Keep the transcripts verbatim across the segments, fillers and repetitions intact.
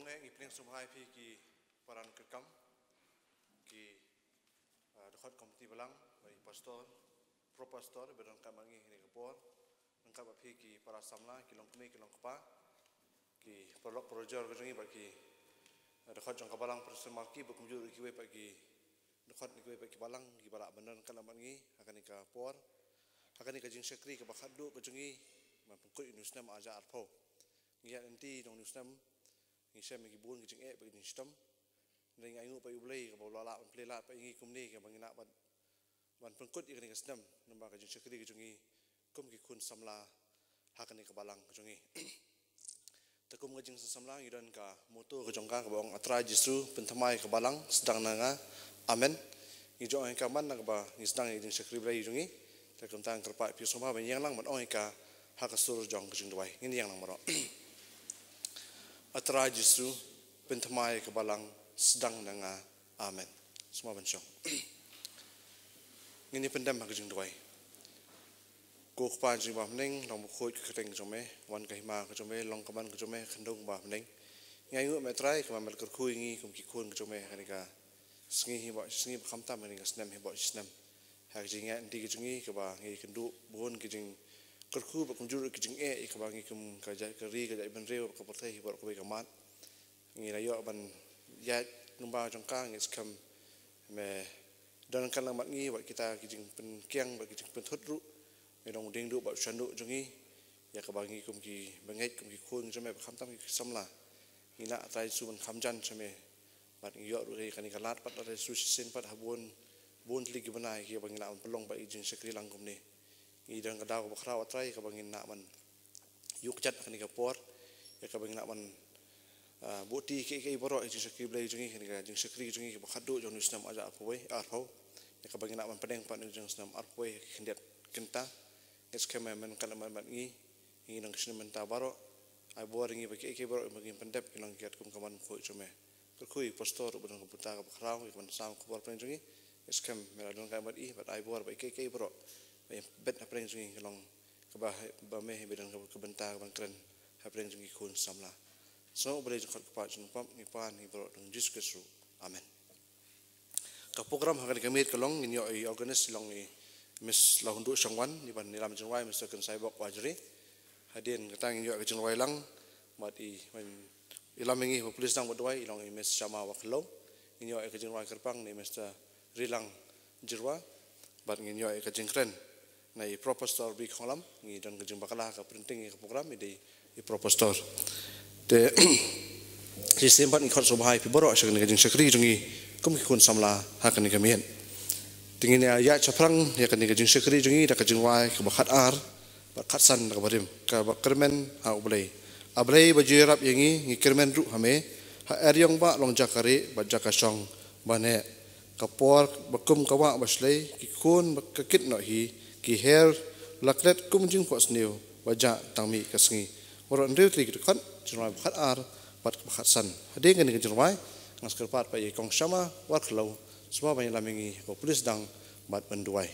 Ngi pdiang sngewbha ïa phi ki para nongtrei kam, ki, ah, dkhot komiti balang, bad i pastor, pro pastor, ba don ryngkat bad ngi ha kane ka por, ryngkat bad phi ki para samla, ki longkmie, ki longkpa, ki paralok parajor ka jong ngi, bad ki, ah, dkhot jong ka balang Protestant Marquee, bad kumjuh ruh kiwei pat ki dkhot na kiwei pat ki balang, ki balang ba don ryngkat bad ngi ha kane ka por, ha kane ka jingshakri kaba khatduh ka jong ngi ban pynkut ïa une u snem ar hajar arphew. Ngi ïaid lynti jong une u snem, ngi shem ïa ki bun ki jingeh bad ki jingshitom. Hynrei ngi ainguh pat ïa U Blei kaba u la lah ban plie lad pat ïa ngi kumne, kaba ngin nang ban, ban pynkut ïa kane ka snem lyngba ka jingshakri ka jong ngi kum ki khun samla ha kane ka balang ka jong ngi. Te kum ka jingsamla ngi don ka motto ka jong ka kaba ong, A Trai Jisu, pynthymmai ka balang, sdang na nga. Amen. Ngi ju ong ïa ka man la kaba ngi sdang ïa ka jingshakri Blei jong ngi. Te kumta ngan kyrpad ïa phi sngewbha ban ïeng lang ban ong ïa ka ha ka sur jong ka jingduwai. Ngin ïeng lang baroh. A Trai Jisu, pynthymmai ka balang, sdang na nga. Amen. Sngewbha ban shong. Ngin ïa pyndem ha ka jingduwai. Ko Kpa jong ngi ba ha bneng, long bakhuid ka kyrteng ka jong me, wan ka hima ka jong me, long ka mon ka jong me ha ka khyndew kumba ha bneng. Ngi ainguh me Trai, kumba me la kyrkhu ïa ngi kum ki khun ka jong me ha kane ka sngi hi ba, sngi ba khamtam, ha kane ka snem hi ba shisnem. Ha ka jingïaid lynti ka jong ngi kaba ngi kynduh bun ki jingkyrkhu bad kumjuh ruh ki jingeh ïa kaba ngi kum ka jait ka ri, ka jaitbynriew, ka pyrthei hi baroh kawei ka mat. Ngi la ïoh ban ïaid lyngba jong ka, ngi skhem me don ryngkat lang bad ngi, bad kita ki jingpynkiang bad ki jingpynthut ruh. Me long u diengduh bad u shanduh jong ngi, ïa kaba ngi kum ki bangeit, kum ki khun jong me, bad khamtam ki samla, ngi lah, A Trai Jisu, ban kham jan sha me. Bad ngi ïoh ruh ïa kane ka lad pat, A Trai Jisu, shisien pat ha bun, bun tylli ki bnai kiba ngi lah ban pynlong bad ïa ka jingshakri lang kumne. Ngi don ka daw kaba khraw, A Trai, kaba ngin nang ban ïuh kjat ha kane ka por, ïa kaba ngin nang ban, ah, buhti kiei kiei baroh ïa ka jingshakri Blei jong ngi, kane ka jingshakri jong ngi kaba khatduh jong une u snem ar hajar arphew, arphew. Ïa kaba ngin nang ban pdiang pat une u snem arphew, ïa ka khyndiat kynta. Ngi skhem me men ryngkat lang bad ngi, ngi nang ka snem mynta baroh. Ai bor ïa ngi ba kiei kiei baroh ba ngin pyndep kin long kiad kum ka mon bakhuid jong me. Kyrkhu ïa u pastor ruh ba don ka bynta kaba khraw, ïa ka ban sam khubor pyrshang jong ngi. Ngi skhem me la don ryngkat bad i, bad ai bor ba kiei kiei baroh ba i bet hapdeng jong ngi ka long kaba, ba me hi ba don ka bynta ka ban kren hapdeng jong ki khun samla. Sngewbha U Blei jong ka Kpa jong ngi, ngi pan ïa baroh ha u kyrteng Jisu Khrist ruh. Amen. Ka program ha kane ka miet ka long, ngin ïoh i organist long i Miss Lahunduh Shangwan, ngi ban ïalam jingrwai Mister Kynsaibok Wajri. Hadien kata ngin ïoh ka jingrwai lang bad i, ban ïalam ïa ngi ha pule sdang bad duwai, i long i Miss Shama Wakhlou. Ngin ïoh ka jingrwai kyrpang na i Mister Rilang Jyrwa, bad ngin ïoh ka jingkren na i Professor B Khonglam. Ngi don ka jingbakla ka printing ïa ka program, i dei i Professor. Te shisien pat ngi khot sngewbha ïa phi baroh sha kane ka jingshakri jong ngi kum ki khun samla ha kane ka miet. Te ngin ïa ïaid shaphrang ïa kane ka jingshakri jong ngi da ka jingrwai kaba khatar bad khatsan, da kaba rim, kaba kyrmen ha U Blei. A Blei ba ju ïarap ïa ngi, ngi kyrmen ruh ha me, ha eriong ba long jaka rieh bad jaka shong ba neh. Ka por ba kum ka wah ba shlei, ki khun ba ka kit noh hi, ki her la klet kum jingphohsniew ba jah tang mih ka sngi. Baroh hynriew tylli ki dkhot, jingrwai ba khatar bad kaba khatsan. Hadien kane ka jingrwai ngan sa kyrpad pat ïa i Kong Shama Warkhlou, sngewbha ban ïalam ïa ngi ha ka pule sdang bad ban duwai.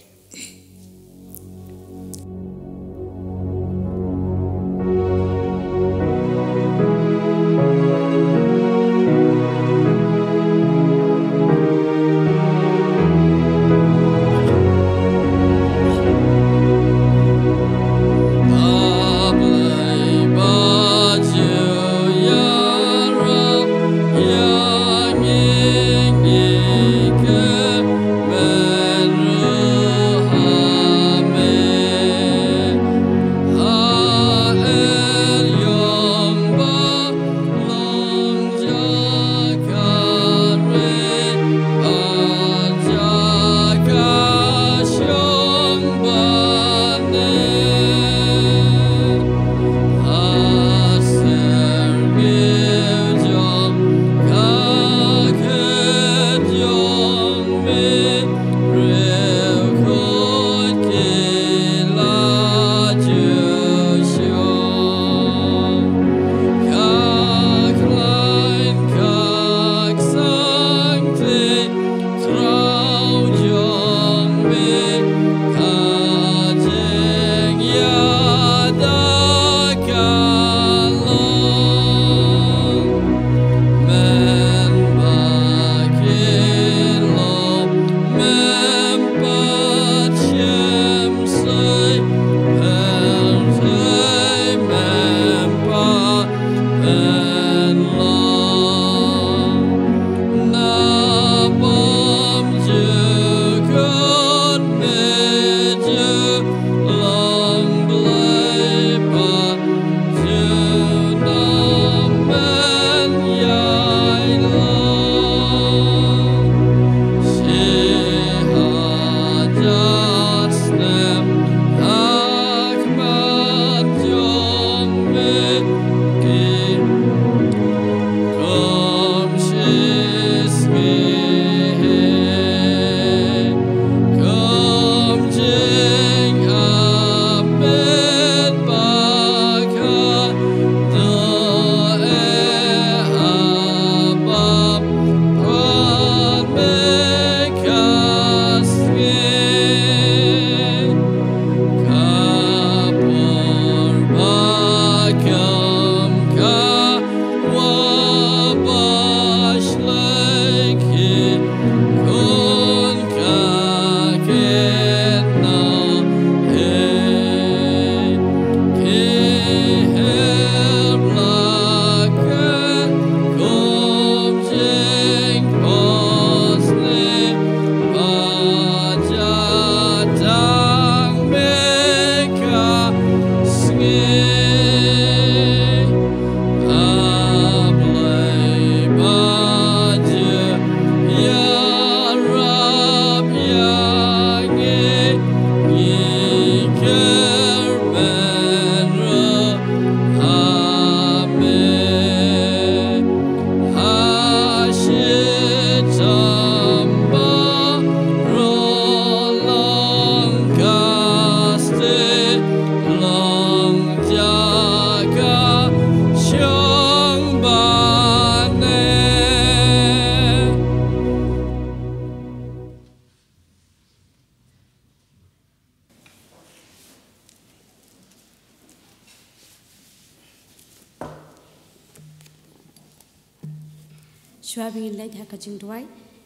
Shuwa ba ngin leit ha ka jingduwai,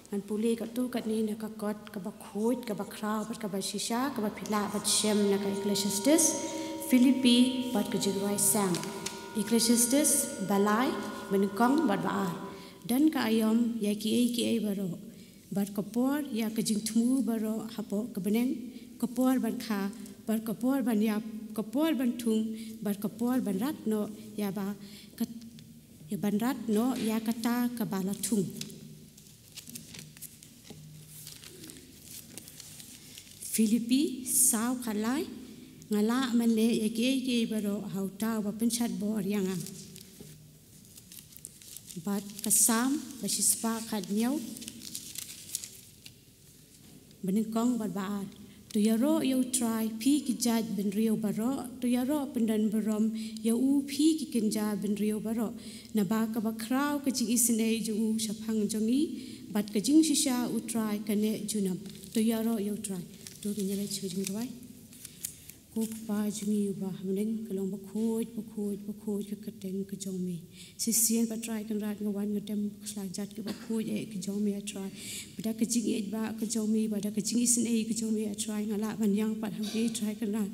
ngan pule katto katne na ka kot kaba khuid, kaba khraw bad kaba shisha, kaba phi lah ban shem na ka Ecclesiastes, Philippi bad ka jingrwai sang. Ecclesiastes ba lai, ba nyngkong bad ba ar. Don ka aïom ïa kiei kiei baroh, bad ka por ïa ka jingthmu baroh hapoh ka bneng, ka por ban kha bad ka por ban ïap, ka por ban thung bad ka por ban rat noh ïa ba ka, ïa ban rat noh ïa kata kaba la thung. Philippi saw khatlai. Nga lah ban leh ïa kiei kiei baroh ha uta uba pynshad bor ïa nga. Bad ka Salm ba shispah khathynñiew, ba nyngkong bad ba ar. To ïaroh ïa U Trai phi ki jaitbynriew baroh, to ïaroh pyndonburom ïa u phi ki kynja bynriew baroh. Naba kaba khraw ka jingisynei jong u shaphang jong ngi, bad ka jingshisha U Trai ka neh junom. To ïaroh ïa U Trai. To ngin ïaleit sha ka jingduwai. Ko Kpa jong ngi uba ha bneng, ka long bakhuid, bakhuid, bakhuid ka kyrteng ka jong me. Shisien pat Trai Kynrad nga wan nga dem ka sla jait kaba khuid eh ka jong me, ah Trai. Bad da ka jingïeit ba ka jong me, bad da ka jingisynei ka jong me, ah Trai, nga lah ban ïeng pat ha me, Trai Kynrad,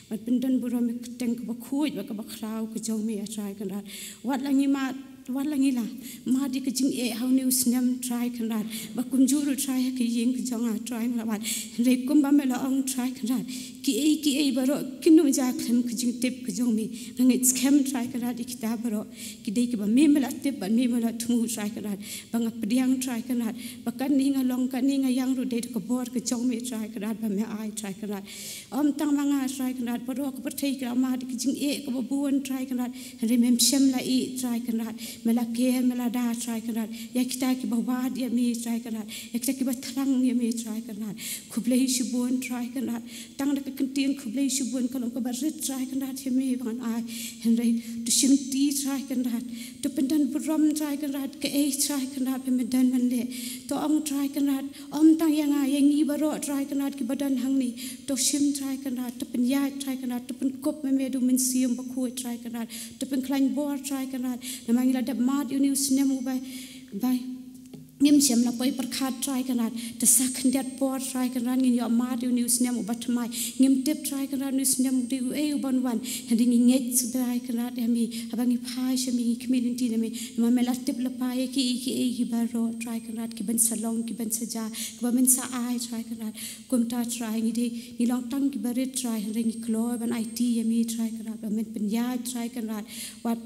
ban pyndonburom ïa ka kyrteng kaba khuid bad kaba khraw ka jong me, ah Trai Kynrad. Wat la ngi mad, wat la ngi la mad ïa ka jingeh ha une u snem, Trai Kynrad, ba kumjuh ruh Trai ha ka ïing ka jong nga, Trai, nga la wad. Hynrei kumba me la ong, Trai Kynrad, kiei kiei baroh kin ym jia khlem ka jingtip ka jong me. Nga ngeit skhem, Trai Kynrad, ïa kita baroh ki dei kiba me me la tip bad me me la thmu, Trai Kynrad, ba nga pdiang, Trai Kynrad, ba kane nga long, kane nga ïeng ruh dei da ka bor ka jong me, Trai Kynrad, ba me ai, Trai Kynrad. Ym tang ma nga, Trai Kynrad, baroh ka pyrthei ki la mad ïa ka jingeh kaba bun, Trai Kynrad, hynrei mem shym la ïeh, Trai Kynrad. Me la ker, me la da, Trai Kynrad, ïa kita kiba wad ïa me, Trai Kynrad, ïa kita kiba thrang ïa me, Trai Kynrad. Khublei shibun, Trai Kynrad. Tang da ka kyntien khublei shibun ka long kaba rit, Trai Kynrad, ïa me ba ngan ai. Hynrei to shimti, Trai Kynrad, to pyndonburom, Trai Kynrad, kaei, Trai Kynrad, ba me don ban leh. To ong, Trai Kynrad, ym tang ïa nga, ïa ngi baroh, Trai Kynrad, kiba don hangne. To shim, Trai Kynrad, to pynïaid, Trai Kynrad, to pynkup ma me da u Mynsiem Bakhuid, Trai Kynrad, to pynkhlaiñ bor, Trai Kynrad. Namar ngi la dep mad ïa une u snem uba, ba ngim shym la poi pyrkhat, Trai Kynrad. Te sa khyndiat por, Trai Kynrad, ngin ïoh mad ïa une u snem uba thymmai. Ngim tip, Trai Kynrad, une u snem u dei uei uban wan. Hynrei ngi ngeit, Trai Kynrad, ïa me, haba ngi phai sha me, ngi khmih lynti na me. Namar me la tip lypa ïa kiei kiei ki baroh, Trai Kynrad, kiban sa long, kiban sa jia, kiba men sa ai, Trai Kynrad. Kumta, Trai, ngi dei, ngi long tang kiba rit, Trai, hynrei ngi kloi ban aiti ïa me, Trai Kynrad, ba men pynïaid, Trai Kynrad. Wat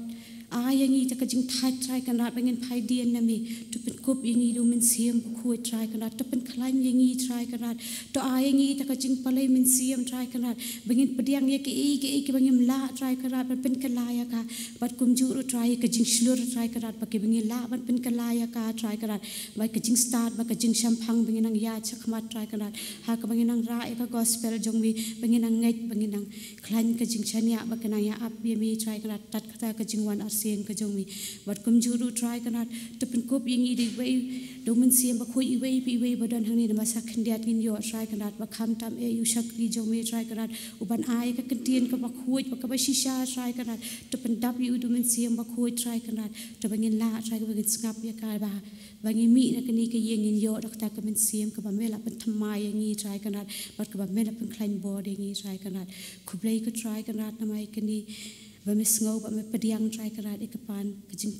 ai ïa ngi da ka jingthait, Trai Kynrad, ba ngin phai dien na me. To pynkup ïa ngi da u Mynsiem Bakhuid, Trai Kynrad, to pynkhlaiñ ïa ngi, Trai Kynrad. To ai ïa ngi da ka jingpalei mynsiem, Trai Kynrad, ba ngin pdiang ïa kiei kiei kiba ngim lah, Trai Kynrad, ban pynkylla ïa ka. Bad kumjuh ruh, Trai, ïa ka jingshlur, Trai Kynrad, ba kiba ngin lah ban pynkylla ïa ka, Trai Kynrad, bad ka jingstad bad ka jingshemphang ba ngin nang ïaid shakhmat, Trai Kynrad, ha kaba ngin nang rah ïa ka gospel jong me, ba ngin nang ngeit, ba ngin nang khlaiñ ka jingshaniah, ba ka nang ïa ap ïa me, Trai Kynrad, tad kata ka jingwan arsien ka jong me. Bad kumjuh ruh, Trai Kynrad, to pynkup ïa ngi da iwei, da u Mynsiem Bakhuid, iwei pa iwei ba don hangne, namar sa khyndiat ngin ïoh, Trai Kynrad, ba khamtam eh ïa u shakri jong me, Trai Kynrad, uban ai ka kyntien kaba khuid bad kaba shisha, Trai Kynrad, to pyndap ïa u da u Mynsiem Bakhuid, Trai Kynrad, to ba ngin lah, Trai, ba ngin sngap ïa ka, ba ba ngi mih na kane ka ïing, ngin ïoh da kata ka mynsiem kaba me la pynthymmai ïa ngi, Trai Kynrad, bad kaba me la pynkhlaiñ bor ïa ngi, Trai Kynrad. Khublei ko Trai Kynrad, namar ïa kane ba me sngew, ba me pdiang, Trai Kynrad, ïa ka pan, ka jing,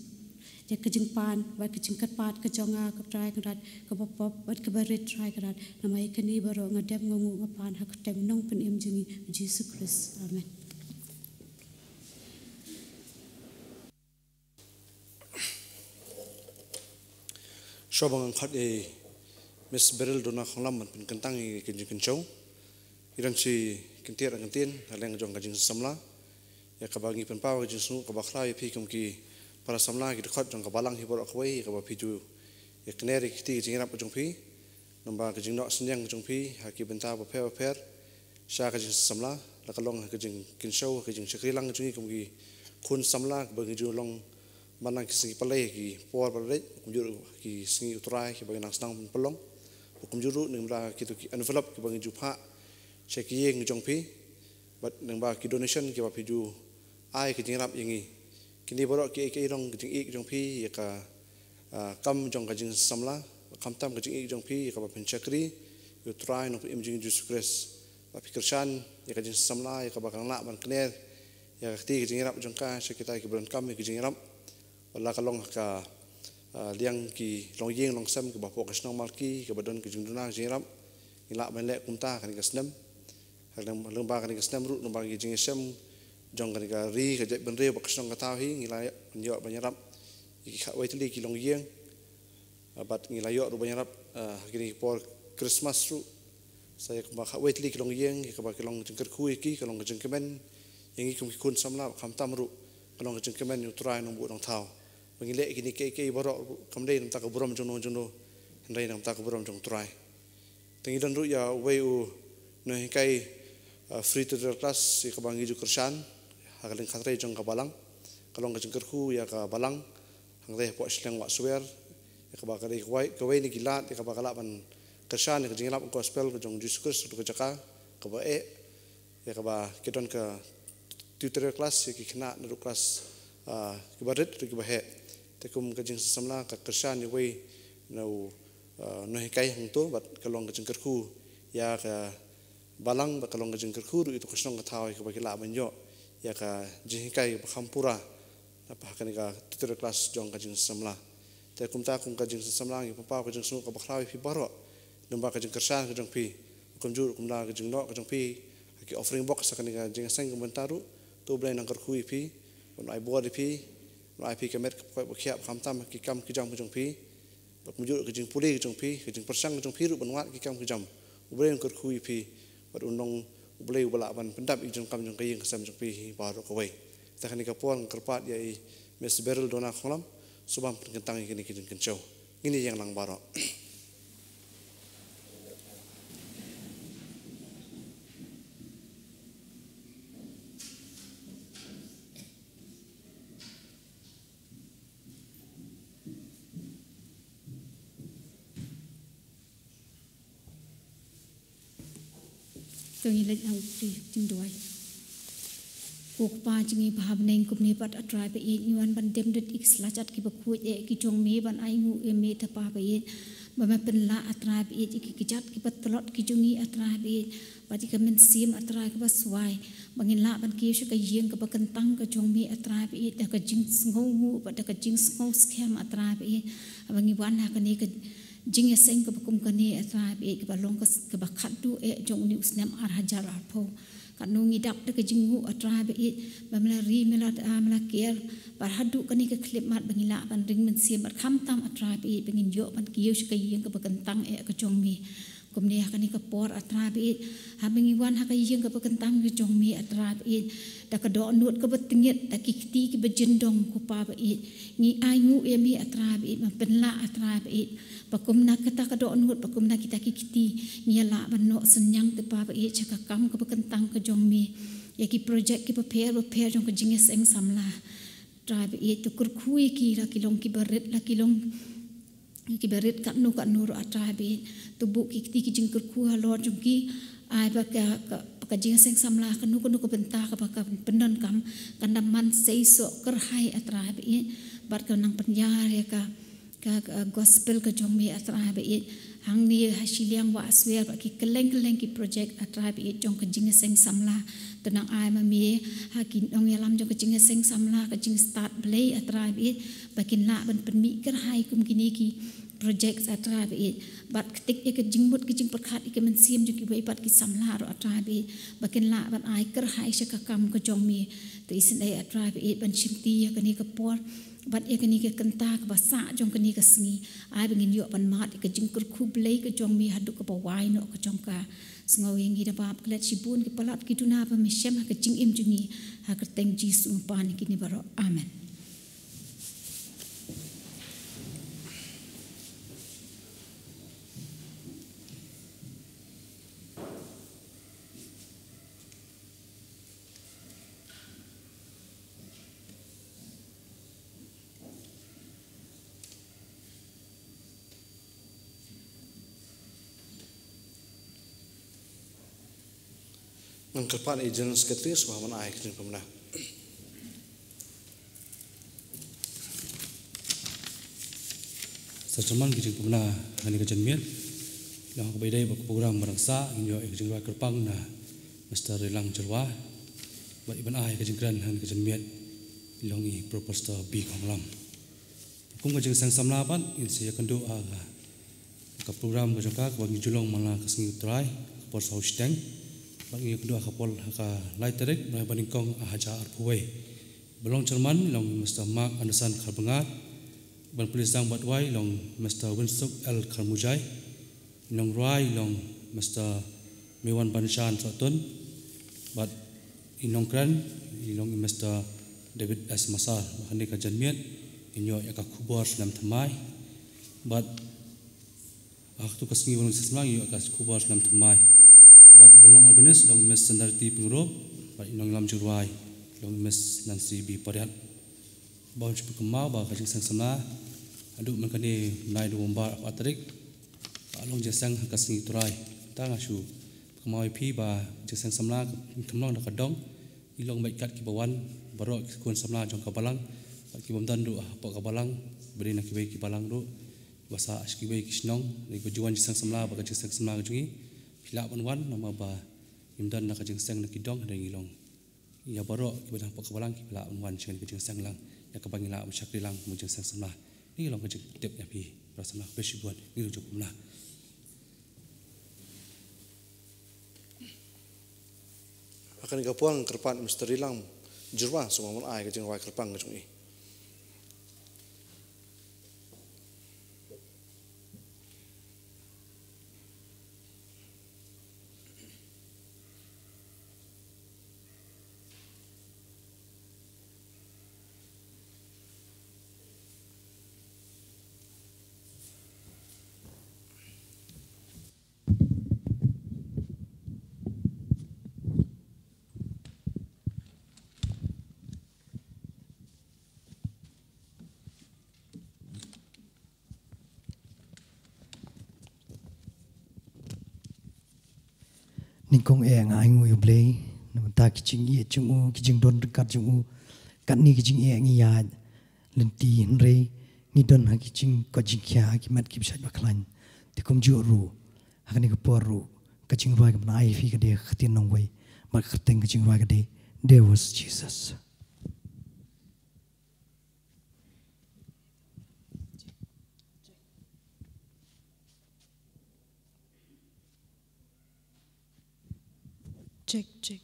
ïa ka jingpan, bad ka jingkyrpad ka jong nga, ko Trai Kynrad, kaba pop bad kaba rit, Trai Kynrad. Namar ïa kane baroh nga dem, nga nguh, nga pan ha ka kyrteng Nongpynim jong ngi, Jisu Khrist. Amen. Shuwa ba ngan khot ïa i Miss Beryl Dona Khonglam ban pynkyntang ïa ka jingkynshew, ngi don shi kyntien, kyntien ha liang jong ka jingsamla, ïa kaba ngi pynpaw ka jingsngew kaba khraw ïa phi kum ki para samla, ki dkhot jong ka balang hi baroh kawei, ïa kaba phi ju ïakner ïa ki kti ka jingïarap ka jong phi. Namar ka jingnoh synñiang ka jong phi ha ki bynta bapher bapher sha ka jingsamla, la ka long ha ka jingkynshew, ha ka jingshakri lang ka jong ngi kum ki khun samla, kaba ngi ju long man la ki sngi Palei, ki por ba la leit, kumjuh ruh ki sngi U Trai kiba ngi nang sdang ban pynlong, bad kumjuh ruh na ki bynta kito ki envelope kiba ngi ju phah sha ki ïing jong phi, bad na ki bynta ki donation kiba phi ju ai ka jingïarap ïa ngi. Kine baroh kiei kiei long ka jingïeit ka jong phi ïa ka ah, kam jong ka jingsamla, khamtam ka jingïeit jong phi ïa kaba phin shakri ïa u Trai Nongpynim jong ngi Jisu Khrist. Ba phi kyrshan ïa ka jingsamla ïa kaba kan lah ban kner ïa ka kti ka jingïarap jong ka sha kita kiba donkam ïa ka jingïarap. Wat la ka long ha ka, ah, liang ki longïing longsem kiba hapoh ka shnong Malki kiba don ka jingduna ka jingïarap, ngi lah ban leh kumta kane ka snem. Ha lyngba kane ka snem ruh, lyngba ki jingïashem jong kane ka ri ka jaitbynriew bad ka shnong ka thaw hi, ngi la ïoh ban ïarap ïa ki khatwei tylli ki longïing. Ah, bad ngi la ïoh ruh ban ïarap, ah, ha kine ki por Christmas ruh, sa ïa kumba khatwei tylli ki longïing, ïa kaba ki long jingkyrkhu ïa ki, ka long ka jingkmen ïa ngi kum ki khun samla, khamtam ruh ka long ka jingkmen ïa u Trai Nongbuh Nongthaw. Ba ngi leh kine kiei kiei baroh ruh kam dei na ka bynta ka burom jong no jong no, hynrei na ka bynta ka burom jong u Trai. Te ngi don ruh ïa uwei u nonghikai, ah, free tutorial class ïa kaba ngi ju kyrshan ha ka lyngkha trei jong ka balang. Ka long ka jingkyrkhu ïa ka balang hangtei hapoh shnong Wahswer, ïa kaba ka dei kawei, kawei na ki lad ïa kaba ka lah ban kyrshan ïa ka jingïalap gospel ka jong u Jisu Khrist ha ka jaka kaba eh, ïa kaba ki don ka tutorial class ïa ki khynnah naduh klas, ah, kiba rit haduh kiba heh. Te kum ka jingsamla ka kyrshan ïa uwei na u, ah, nonghikai hangto, bad ka long ka jingkyrkhu ïa ka balang, bad ka long ka jingkyrkhu ruh ïa uto ka shnong ka thaw ïa kaba ki lah ban ïoh ïa ka jinghikai ba kham pura na ha kane ka tutorial class jong ka jingsamla. Te kumta kum ka jingsamla ngi pynpaw ka jingsngewnguh kaba khraw ïa phi baroh lyngba ka jingkyrshan ka jong phi. Kumjuh kumda ka jingnoh ka jong phi ha ki offering box ha kane ka jingïaseng ka mynta ruh, to U Blei un nang kyrkhu ïa phi, un ai bor ïa phi, un ai phi ka met ka poi ba khiah ba khamtam ha ki kam ki jam ka jong phi. Bad kumjuh ka jingpule ka jong phi, ka jingpyrshang ka jong phi ruh ban wad ki kam ki jam, U Blei un kyrkhu ïa phi. Bad un long U Blei uba lah ban pyndap ïa ki jingkam jong ka ïing ka sem jong phi hi baroh kawei. Te ha kane ka por nga kyrpad ïa i Miss Beryl Donna Khonglam, sngewbha pynkyntang ïa kine ki jingkynshew. Ngin ïa ïeng lang baroh. To ngin leit ha u kti jingduwai. Ko Kpa jong ngi ba ha bneng, kumne pat A Trai ba ïeit, ngi wan ban dem rit ïa ki slajat kiba khuid eh ki jong me, ban ainguh ïa me te Pa ba ïeit, ba me pynlah A Trai ba ïeit ïa ki kjat kiba tlot ki jong ngi A Trai ba ïeit, bad ïa ka mynsiem A Trai kaba swai, ba ngin lah ban kiew sha ka ïing kaba kyntang ka jong me A Trai ba ïeit, da ka jingsngewnguh bad da ka jingsngewskhem A Trai ba ïeit, ba ngi wan ha kane ka jingïaseng kaba kum kane A Trai ba ïeit, kaba long ka s-, kaba khatduh eh jong une u snem ar hajar arphew. Katno ngi dap da ka jingnguh A Trai ba ïeit, ba me la ri, me la, ah, me la ker, bad haduh kane ka khyllipmat ba ngi lah ban ring mynsiem bad khamtam A Trai ba ïeit, ba ngin ïoh ban kiew sha ka ïing kaba kyntang eh ka jong me. Kumne ha kane ka por A Trai ba ïeit, haba ngi wan ha ka ïing kaba kyntang ka jong me A Trai ba ïeit, da ka dohnud kaba tyngeh, da ki kti kiba jyndong ko Pa ba ïeit, ngi ainguh ïa me A Trai ba ïeit, ban pynlah A Trai ba ïeit, ba kumna kata ka dohnud, ba kumna kita ki kti, ngi ïa lah ban noh synñiang te Pa ba ïeit sha ka kam kaba kyntang ka jong me, ïa ki projek kiba pher bapher jong ka jingïaseng samla. Trai ba ïeit, to kyrkhu ïa ki, la ki long kiba rit, la ki long kiba rit katno katno ruh A Trai ba ïeit, to buh ki kti ki jingkyrkhu halor jong ki, ai ba ka, ka, ba ka jingïaseng samla kano kano ka bynta kaba kan pyndonkam, kan da man seisoh kyrhai A Trai ba ïeit, bad kan nang pynïar ïa ka, ka, ka gospel ka jong me A Trai ba ïeit, hangne ha shiliang Wahswer bad ki kylleng kylleng ki projek A Trai ba ïeit jong ka jingïaseng samla. To nang ai ma me ha ki nongïalam jong ka jingïaseng samla ka jingstad blei A Trai ba ïeit, ba kin lah ban pynmih kyrhai kum kine ki projek A Trai ba ïeit, bad ktik ïa ka jingmut ka jingpyrkhat ïa ka mynsiem jong kiwei pat ki samla ruh A Trai ba ïeit, ba kin lah ban ai kyrhai sha ka kam ka jong me. To isynei A Trai ba ïeit ban shimti ïa kane ka por bad ïa kane ka kynta kaba sah jong kane ka sngi, ai ba ngin ïoh ban mad ïa ka jingkyrkhu blei ka jong me haduh kaba wai noh ka jong ka. Sngew ïa ngi da bap klet shibun ki palat ki duna ba me shem ha ka jingim jong ngi, ha ka kyrteng Jisu ngi pan ïa kine baroh. Amen. Ngan kyrpad ïa i General Secretary sngewbha ban ai ka jingpynbna. Ka jingpynbna hangne ka janmiet. Long ha kaba ïadei bad ka program ba dang sah, ngin ïoh ïa ka jingrwai kyrpang na Mister Rilang Jyrwa. Bad i ban ai ka jingkren hangne ka janmiet, long i Professor B Khonglam. Kum ka jingseng samla pat, ngin sa ïakynduh ha ka program ka jong ka, kaba ngi ju long man la ka sngi U Trai, ka por saw shiteng. Bad ngin ïakynduh ha ka por, ha ka lai tarik, bnai ba nyngkong, ar hajar arphew wei. Ba long chairman, long Mister Mark Anderson Kharbngar. Ban pule sdang bad wai, long Mister Winsuk L Kharmujai. Nongrwai, long Mister Mewan Banshan Sohtun. Bad i nongkren, i long Mister David S Masar. Hangne ka janmiet, ngin ïoh ïa ka khubor snem thymmai. Bad ha katto ka sngi ba long jingseng samla, ngin ïoh ïa ka khubor snem thymmai. Bad i ban long organist, long Miss Sandariti Pyngrope. Bad i nongïalam jingrwai, long Miss Nancy B Pariat. Ba shu pynkynmaw ba ka jingseng samla, haduh man kane bnai November arphew tarik, ka long jingseng ha ka sngi U Trai. Te nga shu pynkynmaw ïa phi ba jingseng samla, kam long da ka dong, ngi long bad kat kiba wan, baroh ki khun samla jong ka balang, bad ki bym don ruh hapoh ka balang, ba dei na kiwei ki balang ruh, ba sah sha kiwei ki shnong, dei ba ju wan jingseng samla, bad ka jingseng samla ka jong ngi, phi lah ban wan, namar ba ngim don na ka jingseng na ki dong, hynrei ngi long ïa baroh kiba don hapoh ka balang, ki lah ban wan sha kane ka jingseng lang, ïa kaba ngi lah ban shakri lang kum ka jingseng samla. Ngi long ka jingtip ïa phi para samla, khublei shibun, ngi long jong kumla. Ha kane ka por ngan kyrpad Mister Rilang Jyrwa sngewbha ban ai ka jingrwai kyrpang ka jong i. Nyngkong eh nga ainguh ïa U Blei na ka bynta ki jingïeit jong u, ki jingdon ryngkat jong u. Katne ki jingïeit ngi ïaid lynti, hynrei ngi don ha ki jingkoit jingkhia, ha ki met kiba shait ba khlaiñ. Te kumjuh ruh, ha kane ka por ruh, ka jingrwai kaba ngan ai ïa phi ka dei ka ktien nongwei, bad ka kyrteng ka jingrwai ka dei There Was Jesus. Check, check.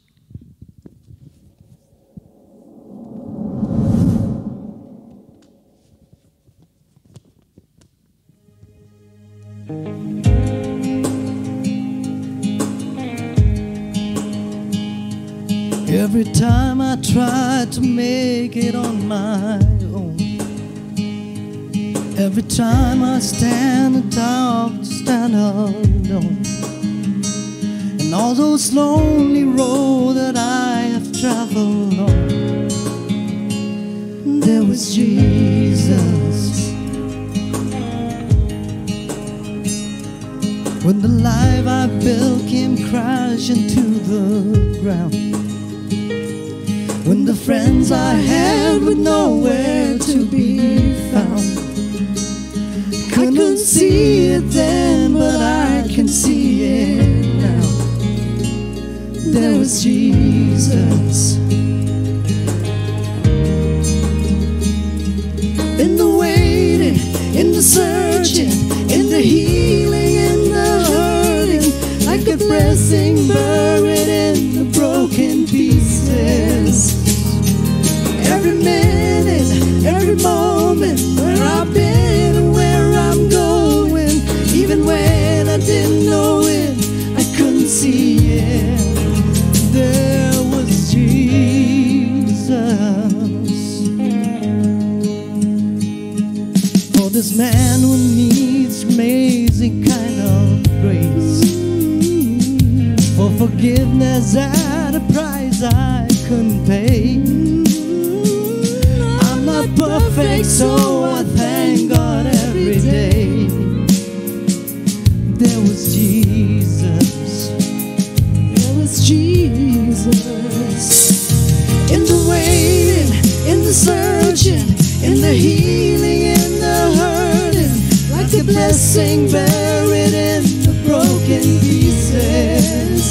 Every time I try to make it on my own, every time I stand and talk, stand alone, and all those lonely roads that I have traveled on, there was Jesus. When the life I built came crashing to the ground, when the friends I had were nowhere to be found, couldn't see it then, but I can see it now. There was Jesus. In the waiting, in the searching, in the healing, in the hurting, like a blessing buried in the broken pieces. Every minute, every moment, where I've been and where I'm going, even when I didn't know it, I couldn't see it. There was Jesus. For this man who needs amazing kind of grace, for forgiveness at a price I couldn't pay. I'm not perfect, so I thank God every day. There was Jesus. There was Jesus. In the waiting, in the searching, in the healing, in the hurting, like Thing buried in the broken pieces.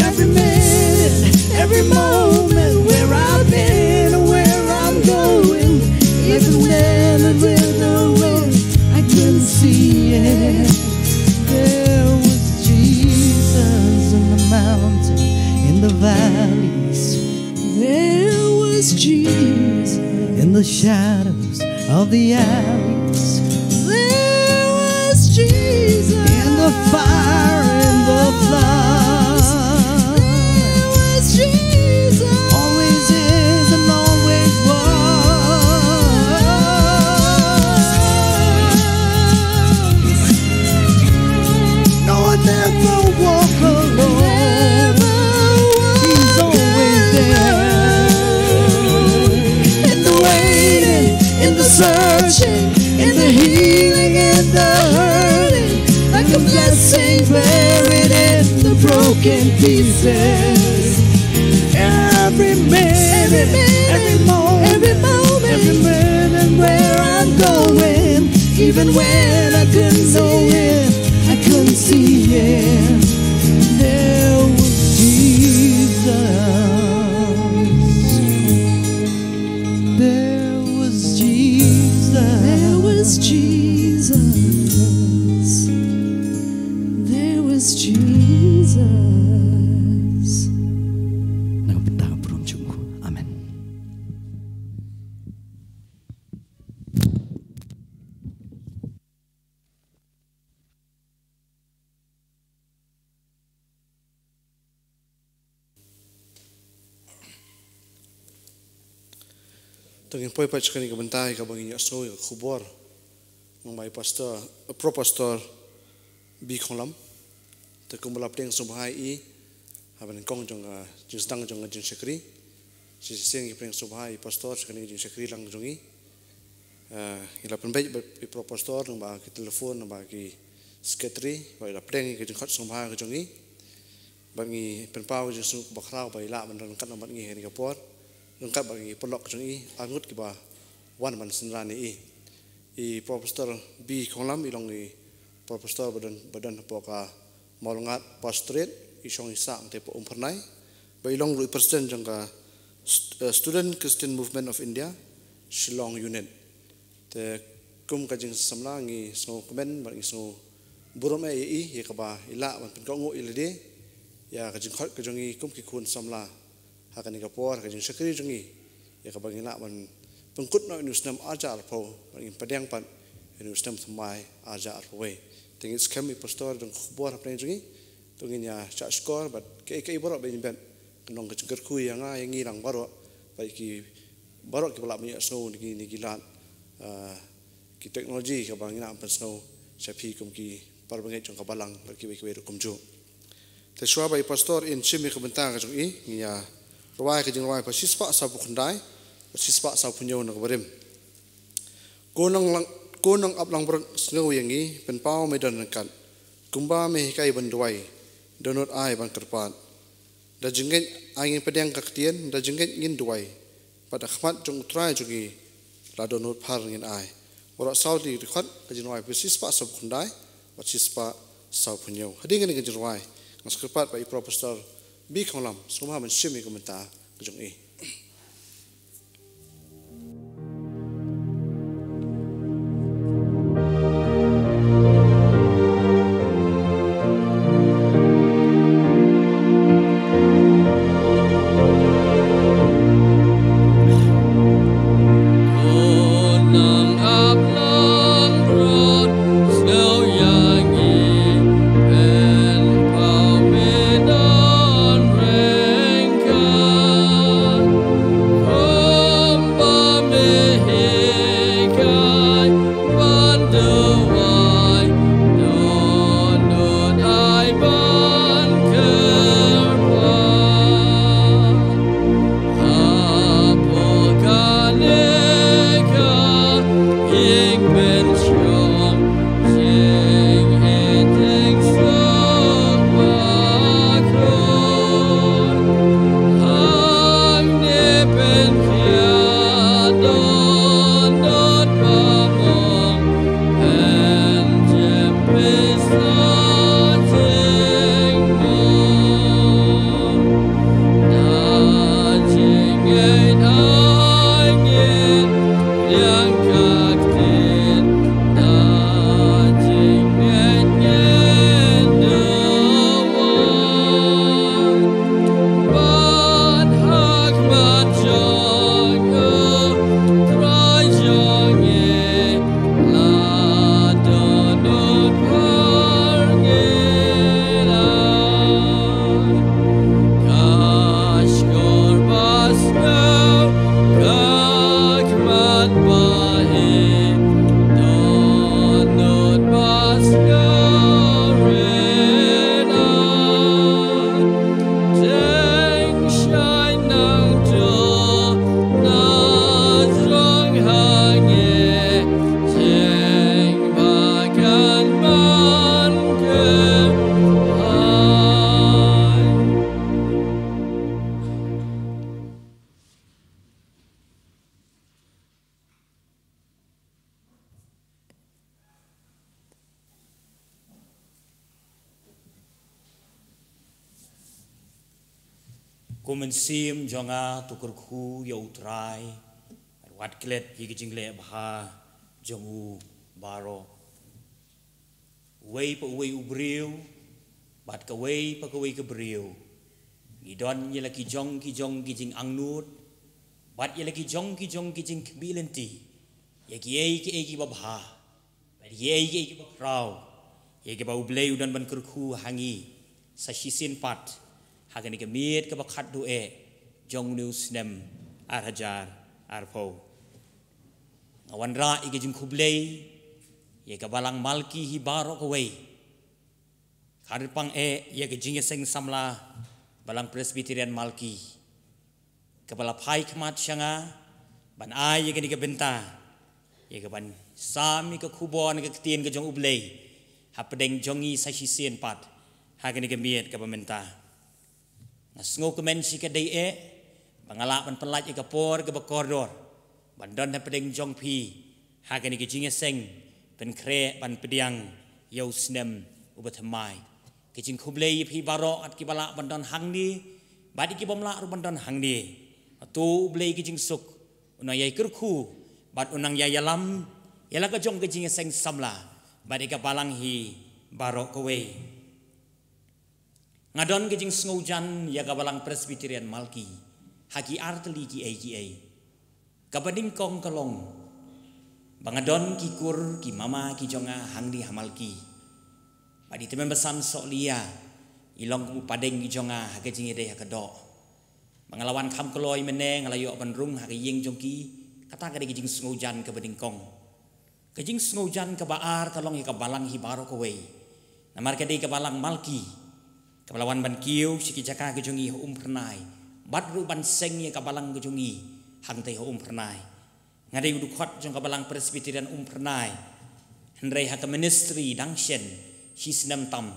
Every minute, every moment, where I've been or where I'm going, even when I didn't know it, I couldn't see it. There was Jesus in the mountain, in the valleys. There was Jesus in the shadows of the alleys. There was Jesus in the fire, in the flood. There was Jesus. Always is and always was. No one ever walk alone. He's always there. In the waiting, in the searching, in the healing, in the hurting, like a blessing buried in the broken pieces. Every minute, every moment, every moment, where I'm going, even when I couldn't know it, I couldn't see it. There was Jesus. There was Jesus. There was Jesus. There was Jesus. Na ka bynta ka burom jong u. Amen. To ngin poi pat sha kane ka bynta ïa kaba ngin ïohsngew ïa ka khubor. Nang bai pastor, pro pastor B Khonglam. Te kumba la pdiang sngewbha ïa i ha ba nyngkong jong ka jingsdang jong ka jingshakri. Shisien ngi pdiang sngewbha ïa i pastor sha kane ka jingshakri lang jong i. Eh, ngi la pynbeit bad i pro pastor nang ba ki telephone nang ba ki secretary ba i la pdiang ïa ka jingkhot sngewbha ka jong i. Bad ngi pynpaw ka jingsngew kaba khraw ba i lah ban don ryngkat nang bad ngi ha kane ka por. Ryngkat bad ngi paralok jong i arngut kiba wan ban synran ïa i. I pro pastor B Khonglam i long i pro pastor ba don, ba don hapoh ka Mawlyngad Pastorate, i shong i sah hangtei hapoh Umphyrnai. Ba i long ruh i president jong ka St-, eh, Student Christian Movement of India, Shillong Unit. Te kum ka jingsamla ngi sngewkmen bad ngi sngewburom eh ïa i ïa kaba i lah ban pynkohnguh ïa lade ïa ka jingkhot ka jong i kum ki khun samla ha kane ka por ha ka jingshakri jong i ïa kaba ngin lah ban pynkut noh ïa une u snem arhajar arphew bad ngin pdiang pat ïa une u snem thymmai arhajar arphew wei. Te ngin skhem i pastor don ka khubor hapdeng jong i. To ngin ïa shah shkor bad kaei kaei baroh ba ngin bet ka long ka jingkyrkhu ïa nga ïa ngi lang baroh bad ki baroh kiba lah ban ïohsngew na ki, na ki lad, ah, ki technology kaba ngi nang pynsngew sha phi kum ki parabangeit jong ka balang bad kiwei kiwei ruh kumjuh. Te shuwa ba i pastor in shim ïa ka bynta ka jong i, ngi ïa rwai ka jingrwai ba shispah sawphew khyndai bad shispah sawphew hynñiew na ka barim. Ko nong lang, ko nong ap langbrot sngew ïa ngi, pynpaw me don ryngkat. Kumba me hikai ban duwai, dohnud ai ban kyrpad. Da jingngeit ai ngin pdiang ka ktien, da jingngeit ngin duwai. Bad ha khmat jong U Trai jong ngi, la dohnud phar ngin ai. Baroh saw tylli ki dkhot ka jingrwai ba shispah sawphew khyndai bad shispah sawphew hynñiew. Hadien kane ka jingrwai ngan sa kyrpad ba i pro pastor B Khonglam sngewbha ban shim ïa ka bynta ka jong i. Ko mynsiem jong nga, to kyrkhu ïa U Trai, wat klet ïa ki jingleh bha jong u baroh. Uwei pa uwei u briew bad kawei pa kawei ka briew, ngi don ïa la ki jong ki jong ki jingangnud bad ïa la ki jong ki jong ki jingkhmih lynti ïa kiei kiei kiba bha bad ïa kiei kiei kiba khraw, ïa kiba U Blei u don ban kyrkhu ha ngi sa shisien pat ha kane ka miet kaba khatduh eh jong une u snem ar hajar arphew. Nga wanrah ïa ka jingkhublei ïa ka Balang Malki hi baroh kawei. Kyrpang eh ïa ka jingïaseng samla Balang Presbyterian Malki, kaba la phai khmat sha nga ban ai ïa kane ka bynta, ïa ka ban sam ïa ka khubor na ka ktien ka jong U Blei hapdeng jong ngi sa shisien pat ha kane ka miet kaba mynta. Nga sngewkmen shikatdei eh ba nga lah ban pynlait ïa ka por kaba kordor ban don hapdeng jong phi ha kane ka jingïaseng pynkhreh ban pdiang ïa u snem uba thymmai. Ka jingkhublei ïa phi baroh, ïa kiba lah ban don hangne bad ïa kibym lah ruh ban don hangne. To U Blei ka jingsuk un nang ïai kyrkhu bad un nang ïai ïalam ïa la ka jong ka jingïaseng samla bad ïa ka balang hi baroh kawei. Nga don ka jingsngewjan ïa ka Balang Presbyterian Malki ha ki artylli kiei kiei. Kaba nyngkong ka long ba nga don ki kur ki mama ki jong nga hangne ha Malki. Bad i tymmen basan Sohliya i long kum u pdeng ki jong nga ha ka jingïadei ha ka doh. Ba nga la wan kham kloi mynne, nga la ïoh ban rung ha ka ïing jong ki. Kata ka dei ka jingsngewjan kaba nyngkong. Ka jingsngewjan kaba ar ka long ïa ka balang hi baroh kawei. Namar ka dei ka Balang Malki kaba la wan ban kiew sha ki jaka ka jong ngi ha Umphyrnai bad ruh ban seng ïa ka balang ka jong ngi hangtei ha Umphyrnai. Nga dei u dkhot jong ka Balang Presbyterian Umphyrnai, hynrei ha ka ministry dang shen shi snem tam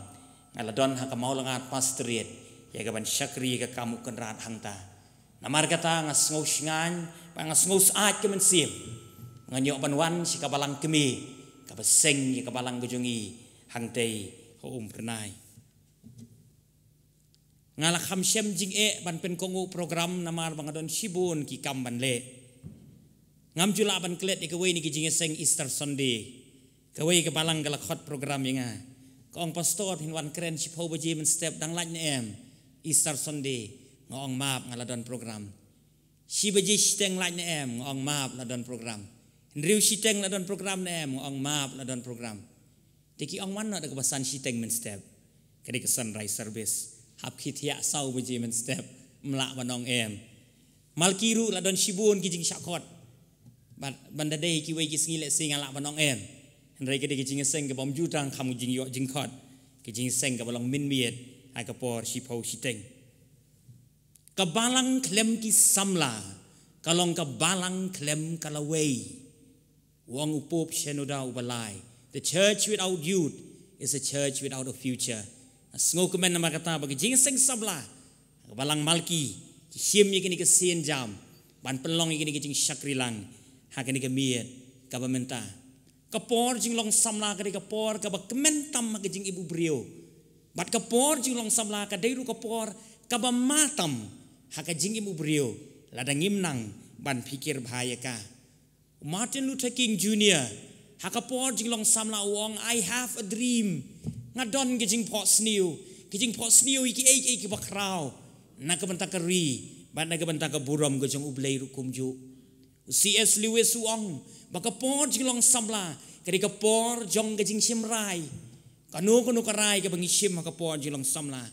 nga la don ha ka Mawlyngknad Pastorate ïa ka ban shakri ïa ka kam u Kynrad hangta. Namar kata nga sngew shngaiñ bad nga sngew syaid ka mynsiem. Ngan ïoh ban wan sha ka balang kmie kaba seng ïa ka balang ka jong ngi hangtei ha Umphyrnai. Nga la kham shem jingeh ban pynkohnguh program namar ba nga don shibun ki kam ban leh. Ngam ju lah ban klet ïa kawei na ki jingïaseng Easter Sunday. Kawei ka balang ka la khot program ïa nga. Ka ong, "Pastor, phin wan kren shiphew baje mynstep, dang lait ne em Easter Sunday?" Nga ong, "Map, nga la don program." "Shi baje shiteng lait ne em?" Nga ong, "Map, la don program." "Hynriew shiteng la don program ne em?" Nga ong, "Map, la don program." Te ki ong, "Wan noh da kaba san shiteng mynstep, ka dei ka sunrise service." Hap khie thiah saw baje mynstep, ym lah ban ong em. Malki ruh la don shibun ki jingshah khot. Bad ban da dei kiwei ki sngi lehse nga lah ban ong em. Hynrei ka dei ka jingïaseng kaba ym ju tang kham jingïoh jingkhot. Ka jingïaseng kaba long mynmiet ha ka por shiphew shiteng. Ka balang khlem ki samla ka long ka balang khlem ka lawei. U ong u Pope Shenouda uba lai, "The church without youth is a church without a future." Nga sngewkmen namar kata ba ka jingïaseng samla ka Balang Malki ki shim ïa kane ka sienjam ban pynlong ïa kane ka jingshakri lang ha kane ka miet kaba mynta. Ka por jinglong samla ka dei ka por kaba kmen tam ha ka jingim u briew. Bad ka por jinglong samla ka dei ruh ka por kaba ma tam ha ka jingim u briew lada ngim nang ban phikir bha ïa ka. Martin Luther King Junior ha ka por jinglong samla u ong, "I have a dream." Nga don ka jingphohsniew, ka jingphohsniew ïa kiei kiei kiba khraw na ka bynta ka ri bad na ka bynta ka burom ka jong U Blei ruh kumjuh. U C S Lewis u ong ba ka por jinglong samla ka dei ka por jong ka jingshim rai. Kano kano ka rai kaba ngi shim ha ka por jinglong samla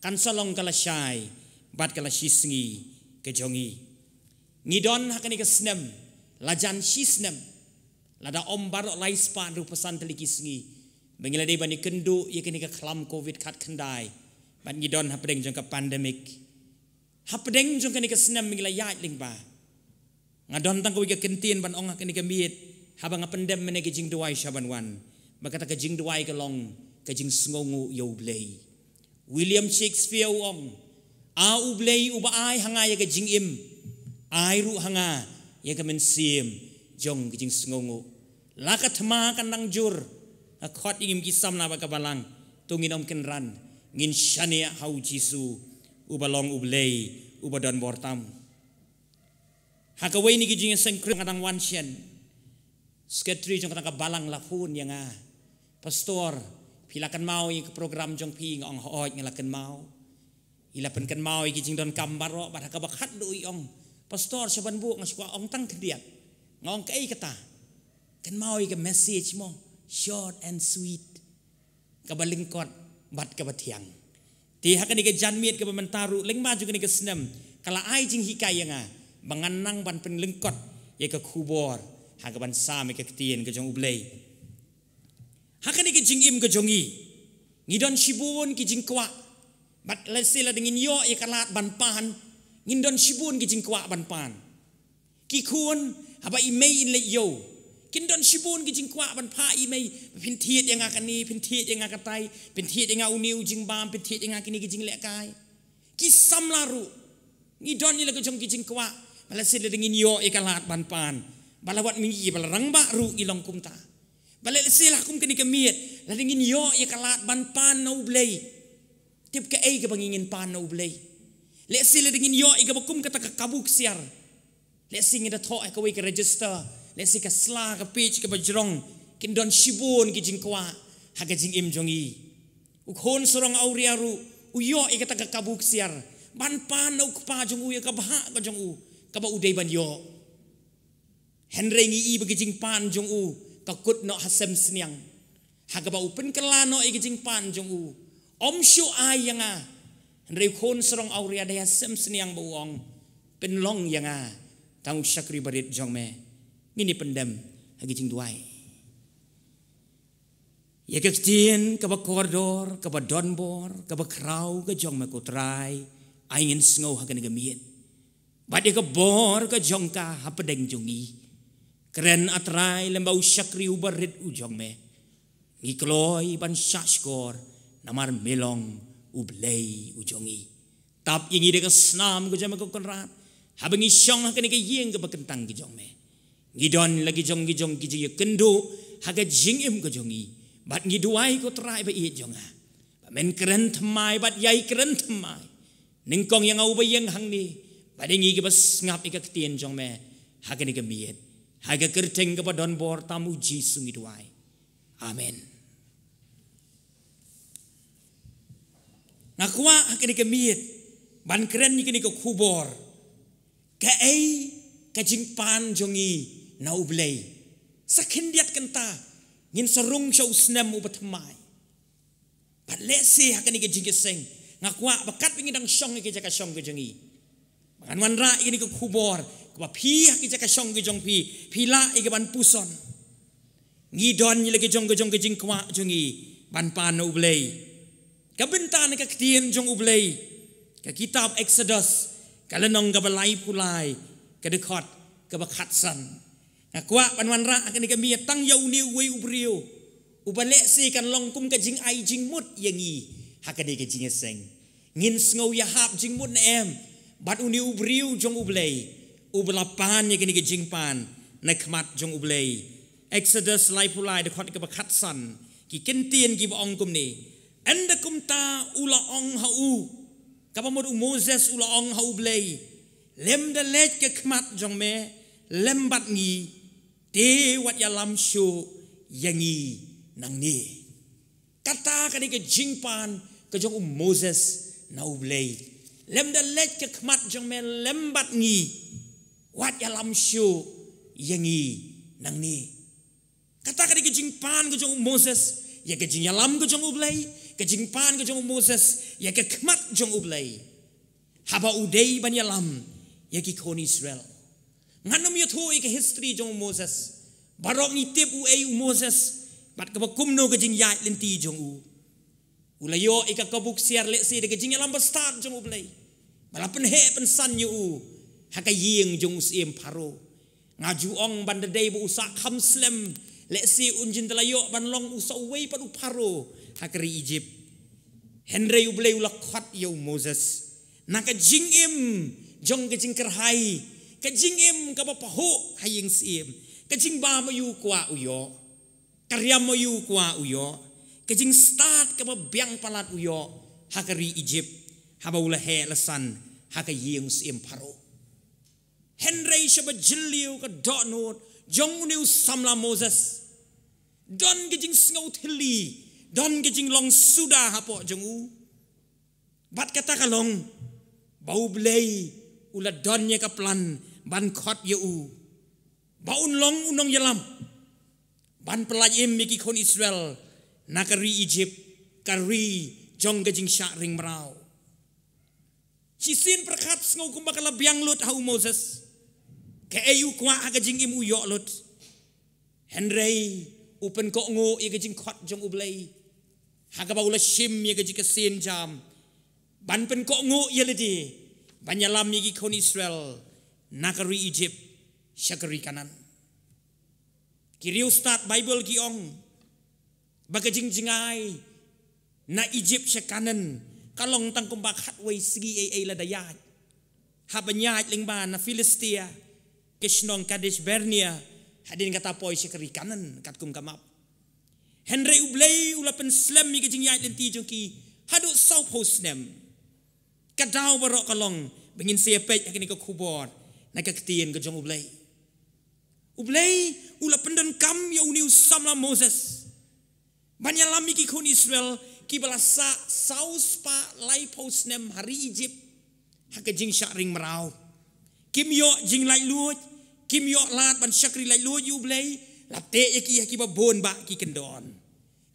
kan sa long ka lashai bad ka lashisngi ka jong ngi. Ngi don ha kane ka snem, la jan shi snem, lada ym baroh lai spah hynriewphew san tylli ki sngi, ba ngi la dei ban ïakynduh ïa kane ka khlam covid khatkhyndai. Bad ngi don hapdeng jong ka pandemic. Hapdeng jong kane ka snem ba ngi la ïaid lyngba, nga don tang kawei ka kyntien ban ong ha kane ka miet haba nga pyndem mynne ka jingduwai sha ban wan, ba kata ka jingduwai ka long ka jingsngewnguh ïa U Blei. William Shakespeare u ong, "A U Blei uba ai ha nga ïa ka jingim, ai ruh ha nga ïa ka mynsiem jong ka jingsngewnguh." La ka thma kan nang jur, nga khot ïa ngi ki samla bad ka balang, to ngin ym kynran, ngin shaniah ha U Jisu uba long U Blei uba don bor tam. Ha kawei na ki jingïaseng kren nga dang wan shen, secretary jong kata ka balang la phone ïa nga. Pastor, phi la kynmaw ïa ka program jong phi? Nga ong hooid nga la kynmaw. I la pynkynmaw ïa ki jingdonkam baroh, bad ha kaba khatduh i ong, Pastor, sha ban buh nga shu kwah ong tang khyndiat. Nga ong kaei kata? Kynmaw ïa ka message mo, short and sweet, kaba lyngkot bad kaba thiang. Te ha kane ka janmiet kaba mynta ruh, lyngba jong kane ka snem, ka la ai jinghikai ïa nga ba ngan nang ban pynlyngkot ïa ka khubor ha kaban sam ïa ka ktien ka jong U Blei. Ha kane ka jingim ka jong ngi, ngi don shibun ki jingkwah. Bad lehse lada ngin ïoh ïa ka lad ban pan, ngin don shibun ki jingkwah ban pan. Ki khun, haba i mei in leit ïew, kin don shibun ki jingkwah ban phah i mei, phin thied ïa nga kane, phin thied ïa nga katai, phin thied ïa nga une u jingbam, phin thied ïa nga kine ki jinglehkai. Ki samla ruh, ngi don ïa la ka jong ki jingkwah. Ba lehse lada ngin ïoh ïa ka lad ban pan, ba la wat mynta ba la rangbah ruh ngi long kumta. Ba lehse la kum kane ka miet, lada ngin ïoh ïa ka lad ban pan na U Blei, tip kaei kaba ngin pan na U Blei? Lehse lada ngin ïoh ïa kaba kum kata ka kabu ksiar, lehse ngin da thoh ha kawei ka register, lehse ka sla, ka page kaba jrong. Kin don shibun ki jingkwah ha ka jingim jong ngi. U khun sarong awria ruh u ïoh ïa kata ka kabu ksiar ban pan na u kpa jong u ïa ka bhah ka jong u, kaba u dei ban ïoh. Hynrei ngi i ba ka jingpan jong u ka kut noh ha sem sniang. Ha kaba u pynkylla noh ïa ka jingpan jong u, ym shu ai ïa nga. Hynrei u khun sarong awria dei ha sem sniang ba u ong, pynlong ïa nga tang u shakri barit jong me. Ngin ïa pyndem ha ka jingduwai. Ïa ka ktien kaba kordor, kaba donbor, kaba khraw ka jong me ko Trai, ai ngin sngew ha kane ka miet. Bad ïa ka bor ka jong ka hapdeng jong ngi. Kren, A Trai, lem bad u shakri u barit u jong me. Ngi kloi ban shahshkor, namar me long U Blei u jong ngi. Tap ïa ngi da ka snam ka jong me ko Kynrad, haba ngi shong ha kane ka ïing kaba kyntang ka jong me. Ngi don la ki jong ki jong ki jingïakynduh ha ka jingim ka jong ngi. Bad ngi duwai ko Trai ba ïeit jong nga, ba men kren thymmai bad ïai kren thymmai. Nyngkong ïa nga uba ïeng hangne, bad ïa ngi kiba sngap ïa ka ktien jong me ha kane ka miet. Ha ka kyrteng kaba donbor tam U Jisu ngi duwai. Amen. Nga kwah ha kane ka miet ban kren ïa kane ka khubor, kaei ka jingpan jong ngi na U Blei. Sa khyndiat kynta ngin sa rung sha u snem uba thymmai. Bad lehse ha kane ka jingïaseng, nga kwah ba katba ngi dang shong ha ka jaka shong ka jong ngi, ba ngan wanrah ïa kane ka khubor, kaba phi ha ka jaka shong ka jong phi, phi lah ïa ka ban puson. Ngi don ïa la ka jong ka jong ka jingkwah jong ngi ban pan na U Blei. Ka bynta na ka ktien jong U Blei, ka kitab Exodus, ka lynnong kaba laiphew lai, ka dkhot kaba khatsan. Nga kwah ban wanrah ha kane ka miet tang ïa une uwei u briew uba lehse kan long kum ka jingai jingmut ïa ngi ha kane ka jingïaseng. Ngin sngew ïahap jingmut ne em bad une u briew jong U Blei uba la pan ïa kane ka jingpan na khmat jong U Blei? Exodus laiphew lai, dkhot kaba khatsan, ki kyntien kiba ong kumne: Ynda kumta u la ong ha u, kaba mut u Moses u la ong ha U Blei, lymda leit ka khmat jong me lem bad ngi, te wat ïalam shuh ïa ngi nangne. Kata ka dei ka jingpan ka jong u Moses na U Blei. Lymda leit ka khmat jong me lem bad ngi, wat ïalam shuh ïa ngi nangne. Kata ka dei ka jingpan ka jong u Moses ïa ka jingïalam ka jong U Blei, ka jingpan ka jong u Moses ïa ka khmat jong U Blei, haba u dei ban ïalam ïa ki khun Israel. Ngan ym ïathuh ïa ka history jong u Moses. Baroh ngi tip uei u Moses bad kaba kumno ka jingïaid lynti jong u. U la ïoh ïa ka kabu ksiar lehse da ka jingïalam bastad jong U Blei, ba la pynheh pynsan ïa u ha ka ïing jong u syiem Pharaoh. Nga ju ong ban da dei ba u sah kham slem, lehse un jin da la ïoh ban long u sah uwei pat u Pharaoh ha ka ri Egypt. Hynrei U Blei u la khot ïa u Moses na ka jingim jong ka jingkyrhai, ka jingim kaba pahuh ha ïing syiem, ka jingbam aïu kwah u ïoh, ka riam aïu kwah u ïoh, ka jingstad kaba biang palat u ïoh ha ka ri Egypt, haba u la heh la san ha ka ïing u syiem Pharaoh. Hynrei shaba jylliew ka dohnud jong une u samla Moses, don ka jingsngew thylli, don ka jinglong suda hapoh jong u. Bad kata ka long ba U Blei u la don ïa ka plan ban khot ïa u, ba un long u nongïalam ban pyllait im ïa ki khun Israel na ka ri Egypt, ka ri jong ka jingshah ring mraw. Shisien pyrkhat sngew kumba ka la biang lut ha u Moses. Kaei u kwah ha ka jingim u ïoh lut. Hynrei u pynkohnguh ïa ka jingkhot jong U Blei, ha kaba u la shim ïa ka jingkyrshan jam ban pynkohnguh ïa lade ban ïalam ïa ki khun Israel na ka ri Egypt sha ka ri Kanaan. Ki riewstad Baibl ki ong ba ka jingjngai na Egypt sha Kanaan ka long tang kumba khatwei sngi ei ei lada ïaid, haba ïaid lyngba na Philistia, ka shnong Kadesh Barnea, hadien kata poi sha ka ri Kanaan katkum ka map. Hynrei U Blei u la pynslem ïa ka jingïaid lynti jong ki haduh sawphew snem. Ka daw baroh ka long ba ngin sa ïa peit ha kane ka khubor na ka ktien ka jong U Blei. U Blei u la pyndonkam ïa une u samla Moses ban ïalam ïa ki khun Israel kiba la sah saw spah laiphew snem ha ri Egypt, ha ka jingshah ring mraw. Kim ïoh jinglaitluid, kim ïoh lad ban shakri laitluid ïa U Blei, la teh ïa ki ha kiba bun bah ki kyndon.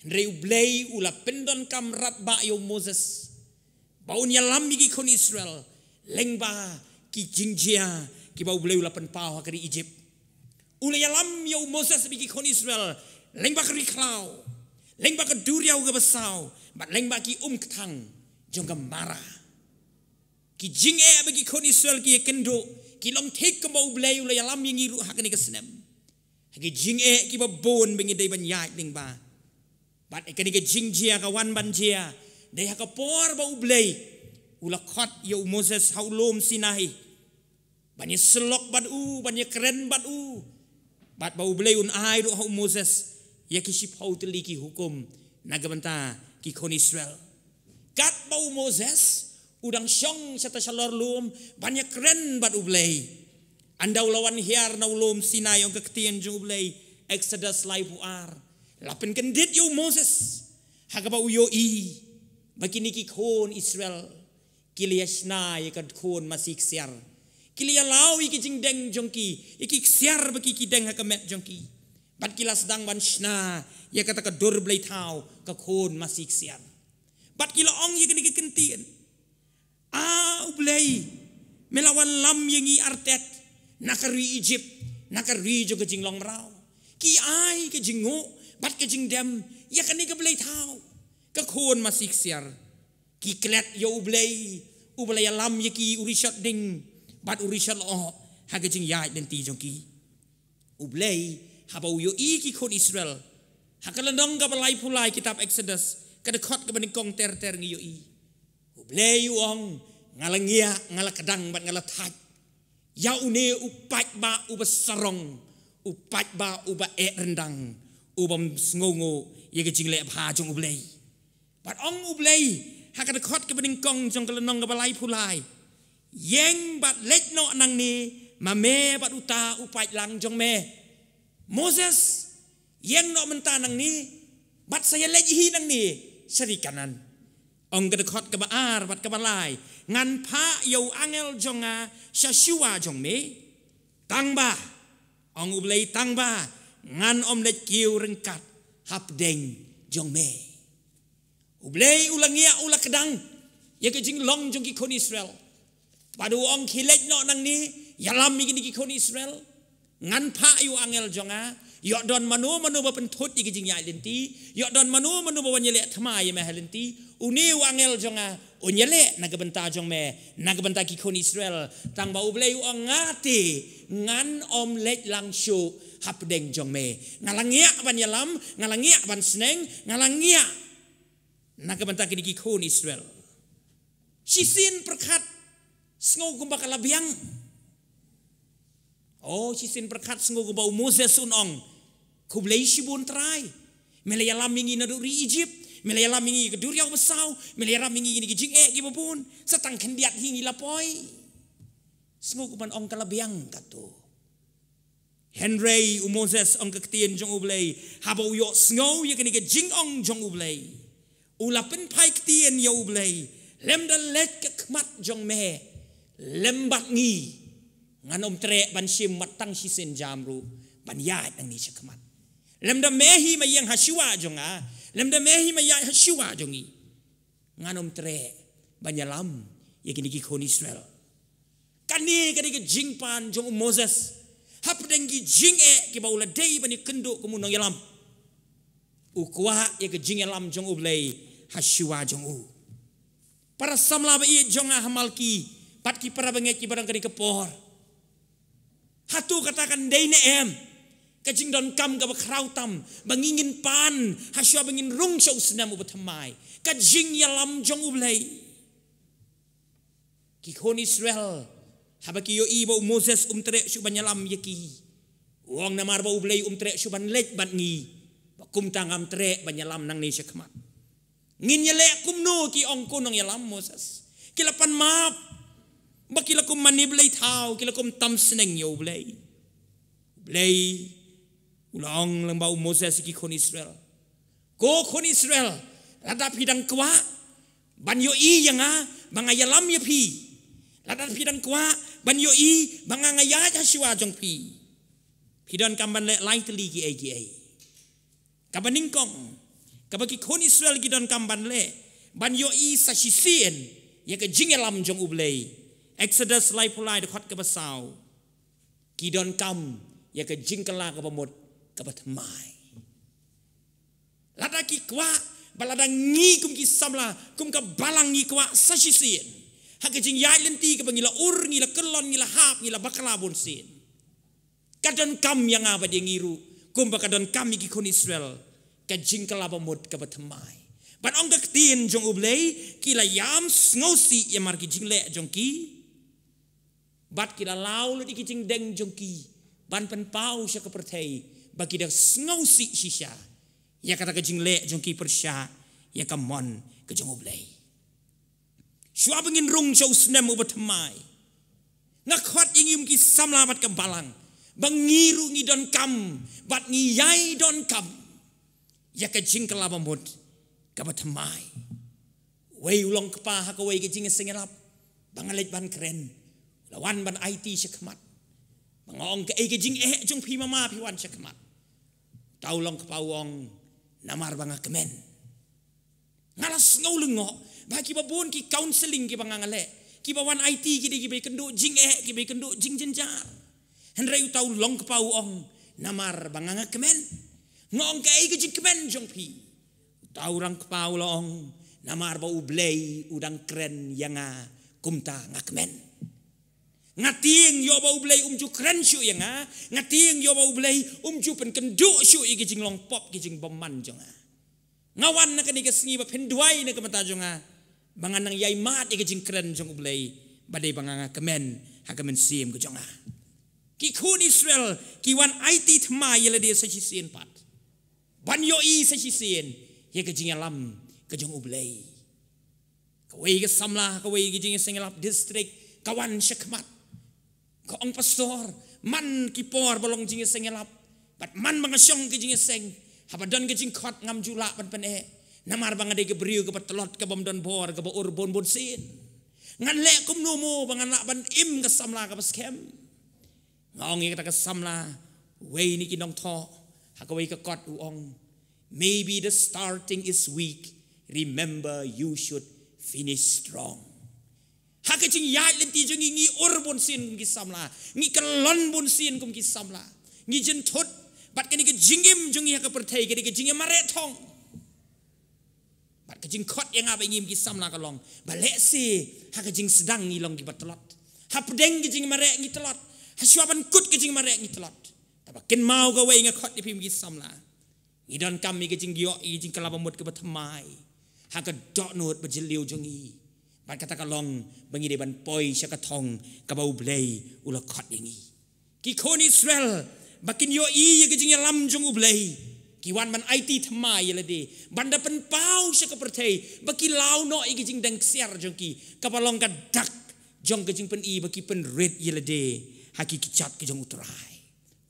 Hynrei U Blei u la pyndonkam radbah ïa u Moses ba un ïalam ïa ki khun Israel lyngba ki jingjia kiba U Blei u la pynpaw ha ka ri Egypt. U la ïalam ïa u Moses bad ki khun Israel lyngba ka ri khlaw, lyngba ka duriaw kaba saw, bad lyngba ki umkthang jong ka Mara. Ki jingeh ba ki khun Israel ki ïakynduh ki long thik kumba U Blei u la ïalam ïa ngi ruh ha kane ka snem, ha ki jingeh kiba bun ba ngi dei ban ïaid lyngba. Bad ïa kane ka jingjia ka wan ban jia dei ha ka por ba U Blei u la khot ïa u Moses ha u lum Sinai ban ïasyllok bad u, ban ïakren bad u, bad ba U Blei un ai ruh ha u Moses ïa ki shiphew tylli ki hukum na ka bynta ki khun Israel. Katba u Moses u dang shong shata shalor lum ban ïakren bad U Blei, ynda u la wan hiar na u lum Sinai, ong ka ktien jong U Blei, Exodus laiphew ar, la pynkyndit ïa u Moses ha kaba u ïohi ba kine ki khun Israel ki la ïa shna ïa ka khun masi ksiar. Ki la ïa law ïa ki jingdeng jong ki, ïa ki ksiar ba ki ki deng ha ka met jong ki. Bad ki la sdang ban shna ïa kata ka dur blei thaw, ka khun masi ksiar. Bad ki la ong ïa kane ka ktien: A U Blei, me la wan lam ïa ngi artet na ka ri Egypt, na ka ri jong ka jinglong mraw. Ki ai ka jingnguh bad ka jingdem ïa kane ka blei thaw, ka khun masi ksiar. Ki klet ïa U Blei uba la ïalam ïa ki, u rishot ding bad u rishot lyoh ha ka jingïaid lynti jong ki. U Blei, haba u ïohi ki khun Israel, ha ka lynnong kaba laiphew lai kitab Exodus, ka dkhot kaba nyngkong ter ter ngi ïohi U Blei u ong: Nga la ngiah, nga la kdang bad nga la thait ïa une u paidbah uba sarong, u paidbah uba eh ryndang, uba sngewnguh ïa ka jingleh bha jong U Blei. Bad ong U Blei ha ka dkhot kaba nyngkong jong ka lynnong kaba laiphew lai: Ïeng bad leit noh nangne, ma me bad uta u paidlang jong me. Moses, ïeng noh mynta nangne bad sa ïaleit hi nangne sha ri Kanaan. Ong ka dkhot kaba ar bad kaba lai: Ngan phah ïa u angel jong nga sha shuwa jong me. Tangba, ong U Blei, tangba ngan ym leit kiew ryngkat hapdeng jong me. U Blei u la ngiah, u la kdang ïa ka jinglong jong ki khun Israel. Bad u ong: Khie leit noh nangne, ïalam ïa kine ki khun Israel. Ngan phah ïa u angel jong nga. Ïoh don mano mano ba pynthut ïa ka jingïaid lynti, ïoh don mano mano ba wan ïaleh thma ïa me ha lynti, une u angel jong nga un ïaleh na ka bynta jong me, na ka bynta ki khun Israel. Tangba U Blei u ong: Nga te ngan ym leit lang shuh hapdeng jong me. Nga la ngiah ban ïalam, nga la ngiah ban sneng, nga la ngiah na ka bynta kine ki khun Israel. Shisien pyrkhat sngew kumba ka la biang. Oh, shisien pyrkhat sngew kumba u Moses un ong: Khublei shibun Trai, me la ïalam ïa ngi naduh ri Egypt, Me la ïalam ïa ngi ka duriaw basaw, me la ïalam ïa ngi ïa ki jingeh kiba bun, sa tang khyndiat hi ngi la poi. Sngew kumban ong ka la biang katto. Hynrei u Moses, ong ka ktien jong U Blei, haba u ïohsngew ïa kane ka jingong jong U Blei, u la pynphai ktien ïa U Blei, lymda leit ka khmat jong me lem bad ngi, ngan ym treh ban shim wat tang shisien jam ruh ban ïaid nangne sha khmat. Lymda me hi ma ïeng ha shuwa jong nga, lymda me hi ma ïaid ha shuwa jong ngi, ngan ym treh ban ïalam ïa kine ki khun Israel. Kane ka dei ka jingpan jong u Moses hapdeng ki jingeh kiba u la dei ban ïakynduh kum u nongïalam. U kwah ïa ka jingïalam jong U Blei ha shuwa jong u. Para samla ba ïeit jong nga ha Malki bad ki para bangeit kiba don ha kane ka por, hato kata kan dei ne em ka jingdonkam kaba khraw tam ba ngi ngin pan ha shuwa ba ngin rung sha u snem uba thymmai, ka jingïalam jong U Blei? Ki khun Israel, haba ki ïohi ba u Moses um treh shuh ban ïalam ïa ki, u ong, namar ba U Blei um treh shuh ban leit bad ngi, ba kumta ngam treh ban ïalam nangne sha khmat. Ngin ïaleh kumno, ki ong, ko nongïalam Moses? Ki la pan map ba ki la kum mane blei thaw, ki la kum tam sneng ïa U Blei. U Blei u la ong lyngba u Moses ïa ki khun Israel, ko khun Israel, lada phi dang kwah ban ïohi ïa nga ba nga ïalam ïa phi, lada phi dang kwah ban ïohi ba nga, nga ïaid ha shuwa jong phi, phi donkam ban leh lai tylli kiei kiei. Kaba nyngkong kaba ki khun Israel ki donkam ban leh, ban ïohi sa shisien ïa ka jingïalam jong U Blei. Exodus laiphew lai, dkhot kaba saw. Ki donkam ïa ka jingkylla kaba mut kaba thymmai. Lada ki kwah, ba lada ngi kum ki samla, kum ka balang ngi kwah sa shisien, ha ka jingïaid lynti kaba ngi la ur, ngi la kyllon, ngi la hap, ngi la bakla bunsien, ka donkam ïa nga bad ïa ngi ruh kumba ka donkam ïa ki khun Israel ka jingkylla ba mut kaba thymmai. Bad ong ka ktien jong U Blei, ki la ïam sngewsih ïa mar ki jingleh jong ki, bad ki la law lut ïa ki jingdeng jong ki ban pynpaw sha ka pyrthei ba ki da sngewsih shisha ïa kata ka jingleh jong ki pyrshah ïa ka mon ka jong U Blei. Shuwa ba ngin rung sha u snem uba thymmai, nga khot ïa ngi kum ki samla bad ka balang ba ngi ruh ngi donkam bad ngi ïai donkam ïa ka jingkylla ba mut kaba thymmai. Wei u long kpa ha kawei ka jingïaseng ïalap ba nga leit ban kren, u la wan ban aiti sha khmat. Ba nga ong, kaei ka jingeh jong phi mama, phi wan sha khmat? Uta u long kpa u ong, namar ba nga kmen. Nga la sngew lyngngoh ba kiba bun ki counselling kiba nga, nga leh, kiba wan aiti ki dei kiba ïakynduh jingeh, kiba ïakynduh jingjynjar. Hynrei uta u long kpa u ong, namar ba nga, nga kmen. Nga ong, kaei ka jingkmen jong phi? Uta u rang kpa u la ong, namar ba U Blei u dang kren ïa nga, kumta nga kmen. Nga tieng ïoh ba U Blei um ju kren shuh ïa nga, nga tieng ïoh ba U Blei um ju pynkynduh shuh ïa ki jinglong pop, ki jingbymman jong nga. Nga wan na kane ka sngi ba phin duwai na ka bynta jong nga, ba ngan nang ïai mad ïa ka jingkren jong U Blei, ba dei ba nga, nga kmen ha ka mynsiem ka jong nga. Ki khun Israel ki wan aiti thymmai ïa lade sa shisien pat, ban ïohi sa shisien ïa ka jingïalam ka jong U Blei. Kawei ka samla ha kawei ka jingïaseng ïalap district ka wan sha khmat. Ka ong, pastor, man ki por ba long jingïaseng ïalap bad man ba nga shong ka jingïaseng, haba don ka jingkhot ngam ju lah ban pyneh, namar ba nga dei ka briew kaba tlot, ka bym don bor, kaba ur bun bun sien. Ngan leh kumno mo ba ngan lah ban im ka samla kaba skhem? Nga ong ïa kata ka samla, wei na ki nongthoh, ha kawei ka kot u ong, maybe the starting is weak, remember you should finish strong. Ha ka jingïaid lynti jong ngi, ngi ur bun sien kum ki samla, ngi kyllon bun sien kum ki samla, ngi jynthut, bad kane ka jingim jong ngi ha ka pyrthei ka dei ka jingim mareh thong. Bad ka jingkhot ïa nga bad ïa ngi kum ki samla ka long ba lehse ha ka jingsdang ngi long kiba tlot, hapdeng ka jingmareh ngi tlot, ha shuwa ban kut ka jingmareh ngi tlot. Te ba kynmaw kawei nga khot ïa phi kum ki samla, ngi donkam ïa ka jingïoh ïa ka jingkylla ba mut kaba thymmai ha ka dohnud ba jylliew jong ngi. Bad kata ka long ba ngi dei ban poi sha ka thong kaba U Blei u la khot ïa ngi. Ki khun Israel, ba kin ïohi ïa ka jingïalam jong U Blei, Ki wan ban aiti thymmai ïa lade, ban da pynpaw sha ka pyrthei ba ki law noh ïa ki jingdeng ksiar jong ki, kaba long ka dak jong ka jingpyni ba ki pynrit ïa lade ha ki kjat ki jong U Trai.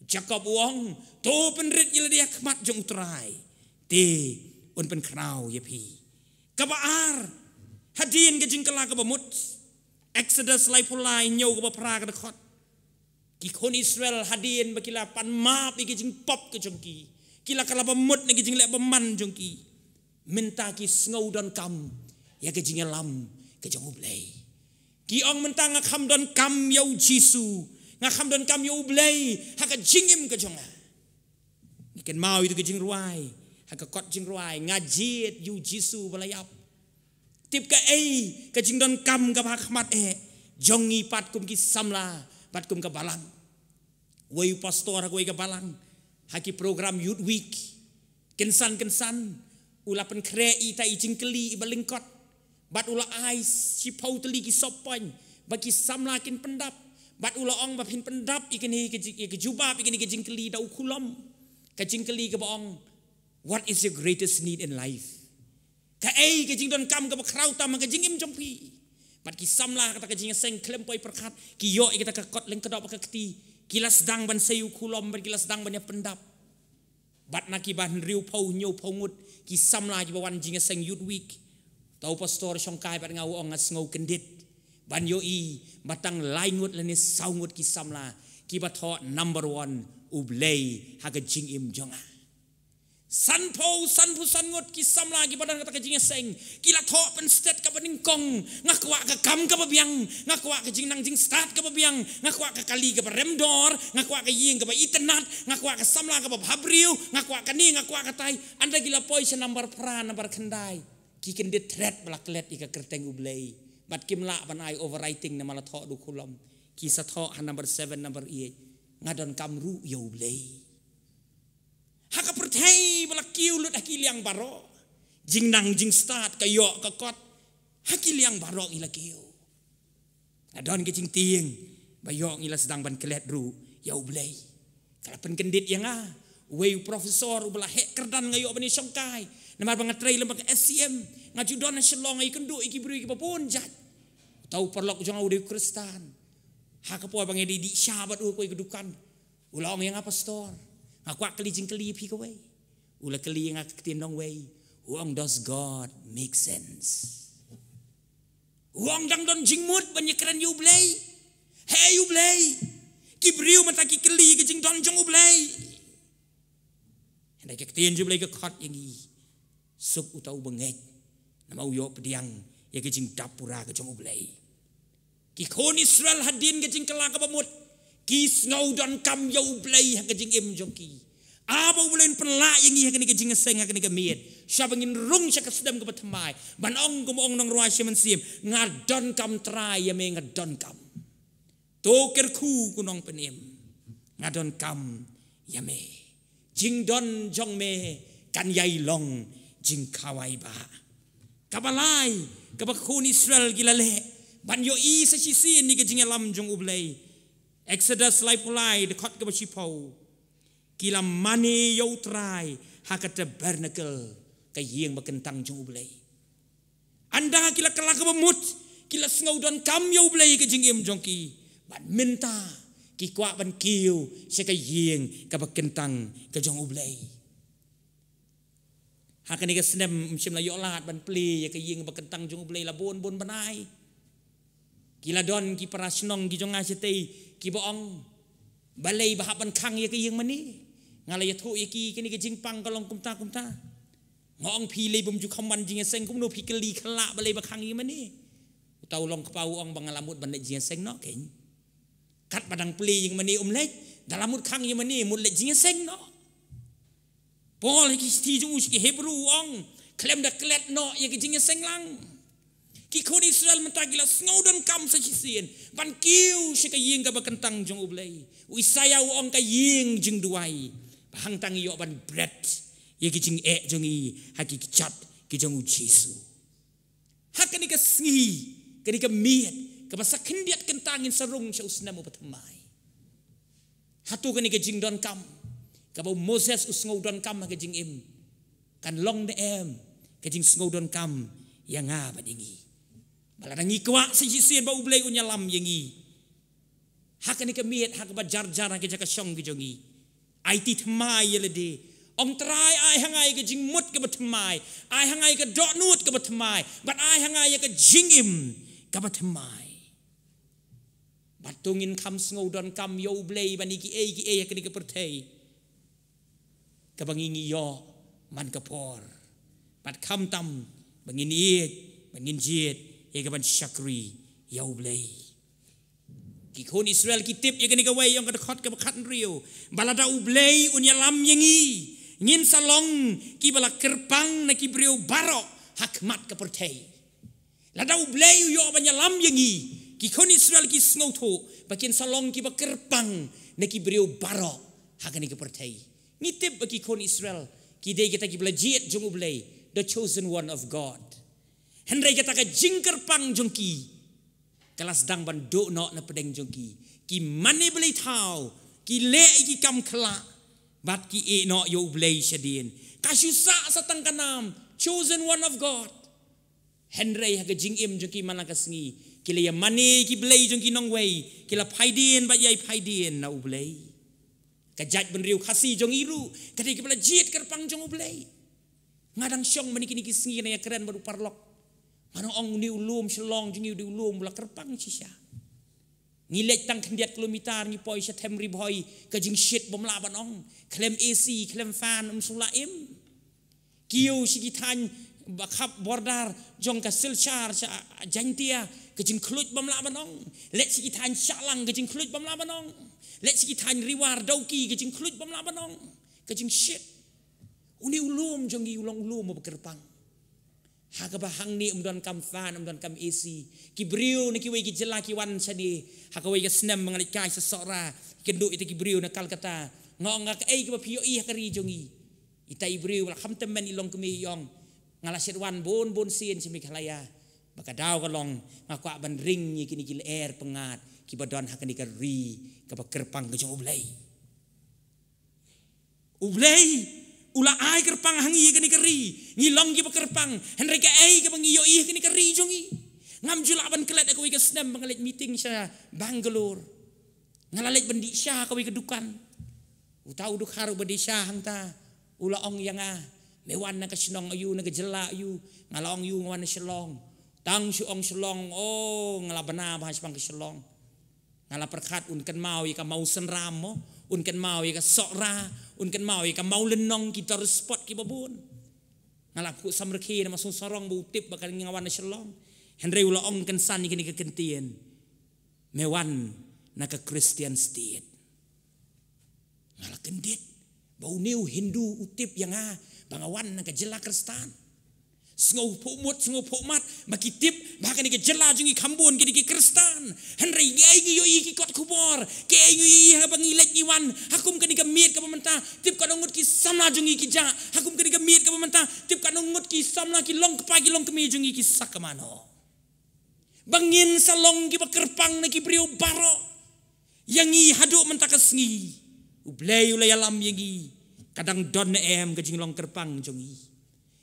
Jakob u ong, to pynrit ïa lade ha khmat jong U Trai, te un pynkhraw ïa phi. Kaba ar, hadien ka jingkylla kaba mut, Exodus laiphew lai, hynñiew kaba phra ka dkhot. Ki khun Israel hadien ba ki la pan map ïa ki jingpop ka jong ki, ki la kylla ba mut na ki jingleh bymman jong ki, mynta ki sngew donkam ïa ka jingïalam ka jong U Blei. Ki ong, mynta nga kham donkam ïa U Jisu, nga kham donkam ïa U Blei ha ka jingim ka jong nga. Ngi kynmaw ïa ka jingrwai, ha ka kot jingrwai, nga jied ïa U Jisu ba la ïap. Tip kaei ka jingdonkam kaba ha khmat eh jong ngi pat kum ki samla bad kum ka balang. Wei u pastor ha kawei ka balang, ha ki program Youth Week, kynsan kynsan u la pynkhreh ita i jingkylli iba lyngkot, bad u la ai shiphew tylli ki sop point ba ki samla kin pyndap, bad u la ong ba phin pyndap ïa kane ka jing-, ïa ka jubab ïa kane ka jingkylli da u khulom. Ka jingkylli kaba ong, what is your greatest need in life? Kaei ka jingdonkam kaba khraw tam ha ka jingim jong phi? Bad ki samla ha kata ka jingïaseng khlem poi pyrkhat, ki ïoh ïa kata ka kot lyngkdop ha ka kti, ki la sdang ban sei u khulom bad ki la sdang ban ïa pyndap. Bad na kiba hynriewphew hynñiewphew ngut ki samla kiba wan jingïaseng Youth Week, uta u pastor shongkai bad nga u ong, nga sngew kyndit ban ïohi ba tang lai ngut lane saw ngut ki samla kiba thoh number one U Blei ha ka jingim jong nga. Sanphew, sanphew san ngut ki samla kiba don ha kata ka jingïaseng ki la thoh pynstet kaba nyngkong, nga kwah ka kam kaba biang, nga kwah ka jingnang jingstad kaba biang, nga kwah ka kali kaba rem dor, nga kwah ka ïing kaba itynnad, nga kwah ka samla kaba bhabriew, nga kwah kane, nga kwah katai. Ynda ki la poi sha number phra, number khyndai, ki kyndit thret ba la klet ïa ka kyrteng U Blei. Bad kim lah ban ai overwriting namar la thoh da u khulom. Ki sa thoh ha number seven, number eight, nga donkam ruh ïa U Blei. Ha ka pyrthei ba la kiew lut ha ki liang baroh, jingnang jingstad, ka ïoh ka kot, ha ki liang baroh ngi la kiew. Nga don ka jingtieng ba ïoh ngi la sdang ban klet ruh ïa U Blei. Ka la pynkyndit ïa nga. Uwei u professor uba la heh kyrdan nga ïoh ban ïashongkai namar ba nga trei lem bad ka S C M. Nga ju don ha Shillong, nga ïakynduh ïa ki briew kiba bun jait. Uta u paralok jong nga u dei u Khristan. Ha ka por ba nga dei dih sha bad u ha kawei ka dukan, u la ong ïa nga, "Pastor, nga kwah kylli jingkylli ïa phi kawei." U la kylli ïa nga ka ktien nongwei, u ong, "Does God make sense?" U ong, "Dang don jingmut ban ïakren ïa U Blei? Hei U Blei, ki briew mynta ki kylli ka jingdon jong U Blei." Hynrei ka ktien jong U Blei ka khot ïa ngi, suk uta uba ngeit, namar u ïoh pdiang ïa ka jingdap pura ka jong U Blei. Ki khun Israel hadien ka jingkylla kaba mut, ki sngew donkam ïa U Blei ha ka jingim jong ki. Haba U Blei un pynlah ïa ngi ha kane ka jingïaseng, ha kane ka miet, shwa ba ngin rung sha ka snem kaba thymmai, ban ong kum u ong nongrwai sha mynsiem, "Nga donkam Trai, ïa me nga donkam. To kyrkhu ko nongpynim, nga donkam ïa me. Jingdon jong me kan ïai long jingkhawai bah." Kaba lai kaba ki khun Israel ki la leh ban ïohi sa shisien ïa ka jingïalam jong U Blei, Exodus laiphew lai, dkhot kaba shiphew, ki la mane ïa U Trai ha ka tabernacle, ka ïing bakyntang jong U Blei. Ynda ki la kylla kaba mut, ki la sngew donkam ïa U Blei ha ka jingim jong ki. Bad mynta ki kwah ban kiew sha ka ïing kaba kyntang ka jong U Blei. Ha kane ka snem ym shym la ïoh lad ban plie ïa ka ïing bakyntang jong U Blei la bun bun bnai. Ki la don ki para shnong ki jong nga shatei kiba ong, "Balei ba hap ban khang ïa ka ïing mane? Nga la ïathuh ïa ki, kane ka jingpang ka long kumta kumta." Nga ong, "Phi lei bym ju kham wan jingïaseng, kumno phi kylli khyllah balei ba khang ïing mane?" Uta u long kpa u ong, "Ba nga la mut ban leit jingïaseng noh keiñ. Katba dang plie ïing mane ym leit, da la mut khang ïing mane, mut leit jingïaseng noh." Paul ha ki shithi jong u sha ki Hebru u ong, "Khlem da klet noh ïa ka jingïaseng lang." Ki khun Israel mynta ki la sngew donkam sa shisien ban kiew sha ka ïing kaba kyntang jong U Blei. U Isaïah u ong, "Ka ïing jingduwai ba hangta ngi ïoh ban bret ïa ki jingeh jong ngi ha ki kjat ki jong U Jisu." Ha kane ka sngi, kane ka miet kaba sa khyndiat kynta ngin sa rung sha u snem uba thymmai. Hato kane ka jingdonkam Kaba u Moses u sngewdonkam ha ka jingim, kan long ne em ka jingsngewdonkam ïa nga bad ïa ngi? Ba lada ngi kwah sa shisien ba U Blei un ïalam ïa ngi ha kane ka miet, ha kaba jar jar ha ka jaka shong ka jong ngi, aiti thymmai ïa lade. Ong Trai, ai ha nga ïa ka jingmut kaba thymmai, ai ha nga ïa ka dohnud kaba thymmai, bad ai ha nga ïa ka jingim kaba thymmai. Bad to ngin kham sngewdonkam ïa U Blei ban ïa kiei kiei ha kane ka pyrthei kaba ngi ngi ïoh man ka por, bad khamtam ba ngin ïeit, ba ngin jied ïa kaban shakri ïa U Blei. Ki khun Israel ki tip ïa kane kawei, ong ka dkhot kaba khathynriew, ba lada U Blei un ïalam ïa ngi, ngin sa long kiba la kyrpang na ki briew baroh ha khmat ka pyrthei. Lada U Blei u ïoh ban ïalam ïa ngi, ki khun Israel ki sngewthuh ba kin sa long kiba kyrpang na ki briew baroh ha kane ka pyrthei. Ngi tip ba ki khun Israel ki dei kita kiba la jied jong U Blei, the chosen one of God. Hynrei kata ka jingkyrpang jong ki ka la sdang ban duh noh na pdeng jong ki. Ki mane blei thaw, ki leh ïa ki kam khyllah, bad ki ïeh noh ïa U Blei shadien. Ka shu sah sa tang ka nam, chosen one of God. Hynrei ha ka jingim jong ki man la ka sngi, ki la ïa mane ki blei jong ki nongwei, ki la phai dien bad ïai phai dien na U Blei. Ka jaitbynriew Khasi jong ngi ruh ka dei kiba la jied kyrpang jong U Blei. Nga dang shong mynne kine ki sngi, nga ïakren bad u paralok, nga ong, une u lum Shillong jong ngi u dei u lum ba la kyrpang shisha. Ngi leit tang khyndiat kilometer ngi poi sha them Ri Bhoi, ka jingshit bym lah ban ong. Khlem A C, khlem fan, ym shu lah im. Kiew sha ki thaiñ ba khap border jong ka Silchar sha Jaintia, ka jingkhluit bym lah ban ong. Leit sha ki thaiñ Shahlang, ka jingkhluit bym lah ban ong. Leit sha ki thaiñ Ri War, Dawki, ka jingkhluit bym lah ban ong. Ka jingshit. Une u lum jong ngi u long u lum ba kyrpang. Ha kaba hangne ym don kam fan, ym don kam A C. Ki briew na kiwei ki jylla ki wan shane ha kawei ka snem ba nga leit kai sha Sohra, ki kynduh ïa kita ki briew na Calcutta. Nga ong, nga, kaei kaba phi ïohi ha ka ri jong ngi? Ita i briew ba la kham tymmen i longkmie i ong, nga la shait wan bun bun sien sha Meghalaya, ba ka daw ka long nga kwah ban ring ïa kine ki lyer pyngngad kiba don ha kane ka ri kaba kyrpang ka jong U Blei. U Blei u la ai kyrpang ha ngi ïa kane ka ri. Ngi long kiba kyrpang, hynrei kaei kaba ngi ïohi ha kane ka ri jong ngi? Ngam ju lah ban klet ha kawei ka snem ba nga leit meeting sha Bangalore. Nga la leit ban dih sha kawei ka dukan. Uta u dkhar uba dih sha hangta u la ong ïa nga, me wan na ka shnong aïu, na ka jylla aïu? Nga la ong, ïu, nga wan na Shillong. Tang shu ong Shillong, oh, nga la bna bha shaphang ka Shillong. Nga la pyrkhat un kynmaw ïa ka Mawsynram mo, un kynmaw ïa ka Sohra, un kynmaw ïa ka Mawlynnong, ki tourist spot kiba bun. Nga la phuh samrkhie na ma Sungsarong ba u tip ba ka nga wan na Shillong. Hynrei u la ong kynsan ïa kane ka kyntien, me wan na ka Christian State. Nga la kyndit ba une u Hindu u tip ïa nga ba nga wan na ka jylla Khristan. Sngewphuh mut, sngewphuh mat ba ki tip ba ha kane ka jylla jong ngi kham bun ki dei ki Khristan. Hynrei ngi, ei ngi ïohi ki kot khubor, ki ei ngi ïohi haba ngi leit ngi wan ha kum kane ka miet kaba mynta? Tip katno ngut ki samla jong ngi ki jah ha kum kane ka miet kaba mynta? Tip katno ngut ki samla, ki longkpa ki longkmie jong ngi ki sah ka mano? Ba ngin sa long kiba kyrpang na ki briew baroh. Ïa ngi haduh mynta ka sngi U Blei u la ïalam ïa ngi. Ka dang don ne em ka jinglong kyrpang jong ngi?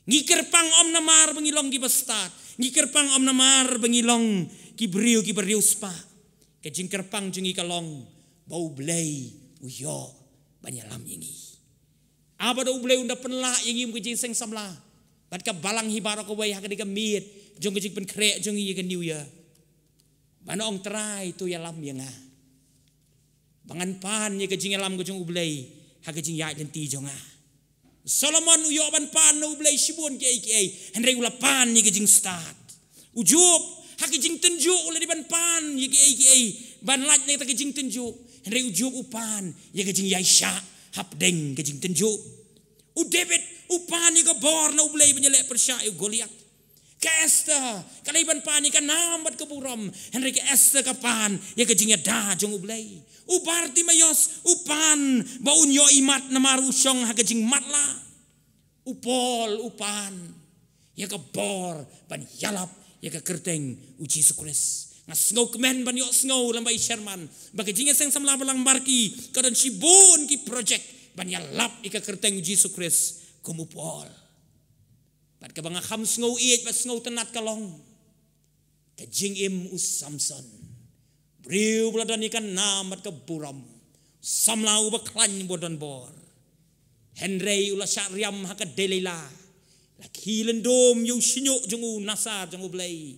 Ngi kyrpang ym namar ba ngi long kiba stad, ngi kyrpang ym namar ba ngi long ki briew kiba riewspah. Ka jingkyrpang jong ngi ka long ba U Blei u ïoh ban ïalam ïa ngi. Haba da U Blei un da pynlah ïa ngi kum ka jingseng samla bad ka balang hi baroh kawei ha kane ka miet jong ka jingpynkhreh jong ngi ïa ka New Year, ban ong, Trai, to ïalam ïa nga ba ngan pan ïa ka jingïalam ka jong U Blei ha ka jingïaid lynti jong nga. Solomon u ïoh ban pan na U Blei shibun kiei kiei, hynrei u la pan ïa ka jingstad. U Job, ha ka jingtynjuh u la dei ban pan ïa kiei kiei ban lait na kata ka jingtynjuh, hynrei u Job u pan ïa ka jingïaishah hapdeng ka jingtynjuh. U David u pan ïa ka bor na U Blei ban ïaleh pyrshah ïa u Goliath. Ka Esther ka dei ban pan ïa ka nam bad ka burom, hynrei ka Esther ka pan ïa ka jingïada jong U Blei. U Bartimaeus u pan ba un ïoh imat namar u shong ha ka jingmatlah. U Paul u pan ïa ka bor ban ïalap ïa ka kyrteng U Jisu Khrist. Nga sngewkmen ban ïohsngew lem bad i Sherman ba ka jingïaseng samla balang marki ka don shibun ki project ban ïalap ïa ka kyrteng u Jisu Khrist kum u Paul. Bad kaba nga kham sngew ïeit bad sngewtynnat ka long ka jingim u Samson. Briew ba la don ïa ka nam bad ka burom. Samla uba khlaiñ ba don bor. Hynrei u la shah riam ha ka Delilah. La khie lyndum ïa u shñiuh jong u, nasar jong U Blei.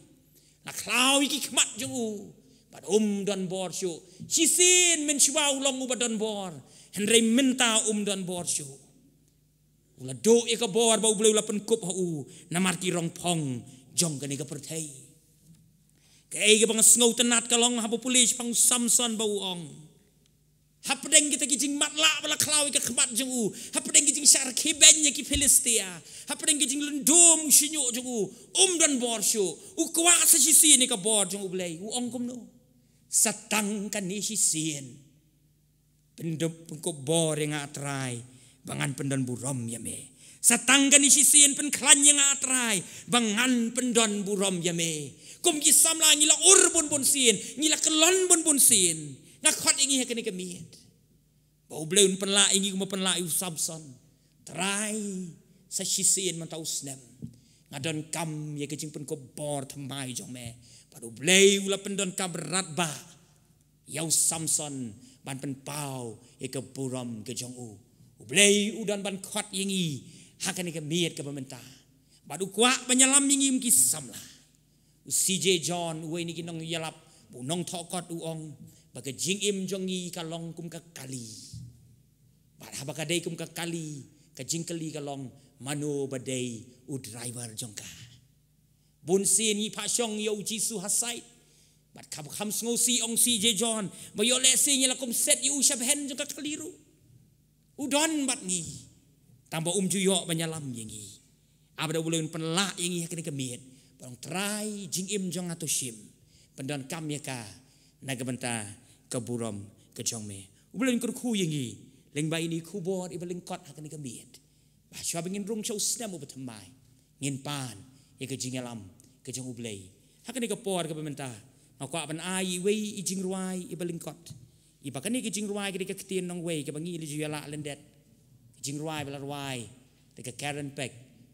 La khlaw ïa ki khmat jong u. Bad um don bor shuh. Shisien mynshuwa u long uba don bor. Hynrei mynta um don bor shuh. U la duh ïa ka bor ba U Blei u la pynkup ha u namar ki rong phong jong kane ka pyrthei. Kaei kaba nga sngewtynnat ka long haba pule shaphang u Samson ba u ong, hapdeng kita ki jingmatlah ba la khlaw ïa ka khmat jong u, hapdeng ki jingshah rkhie beiñ ïa ki Philistia, hapdeng ki jinglyndum u shñiuh jong u, um don bor shuh. U kwah sa shisien ïa ka bor jong U Blei. U ong kumno? Sa tang kane shisien pynkup bor ïa nga, Trai, ba ngan pyndon burom ïa me. Sa tang kane shisien pynkhlaiñ ïa nga, Trai, ba ngan pyndon burom ïa me. Kum ki samla ngi la ur bun bun sien, ngi la kyllon bun bun sien. Nga khot ïa ngi ha kane ka miet ba U Blei un pynlah ïa ngi kumba pynlah ïa u Samson. Trai, sa shisien mynta u snem nga donkam ïa ka jingpynkup bor thymmai jong me. Bad U Blei u la pyndonkam radbah ïa u Samson ban pynpaw ïa ka burom ka jong u. U Blei u don ban khot ïa ngi ha kane ka miet kaba mynta. Bad u kwah ban ïalam ïa ngi kum ki samla. U C J John, uwei na ki nongïalap, u nongthoh kot, u ong ba ka jingim jong ngi ka long kum ka kali. Bad haba ka dei kum ka kali, ka jingkylli ka long, mano ba dei u driver jong ka? Bun sien ngi phah shong ïa u Jisu ha side. Bad kham kham sngewsih, ong C J John, ba ïoh lehse ngi la kum set ïa u sha bynta jong ka kali ruh. U don bad ngi. Tang ba um ju ïoh ban ïalam ïa ngi. Haba U Blei un pynlah ïa ngi ha kane ka miet, ba ong, Trai, jingim jong nga to shim. Pyndonkam ïa ka na ka bynta ka burom ka jong me. U Blei un kyrkhu ïa ngi lyngba ine i khubor iba lyngkot ha kane ka miet. Ba shuwa ba ngin rung sha u snem uba thymmai, ngin pan ïa ka jingïalam ka jong U Blei. Ha kane ka por kaba mynta, nga kwah ban ai iwei i jingrwai iba lyngkot. Iba kane ka jingrwai ka dei ka ktien nongwei kaba ngi la ju ïalah lyndet. Ka jingrwai ba la rwai da ka Karen Peck,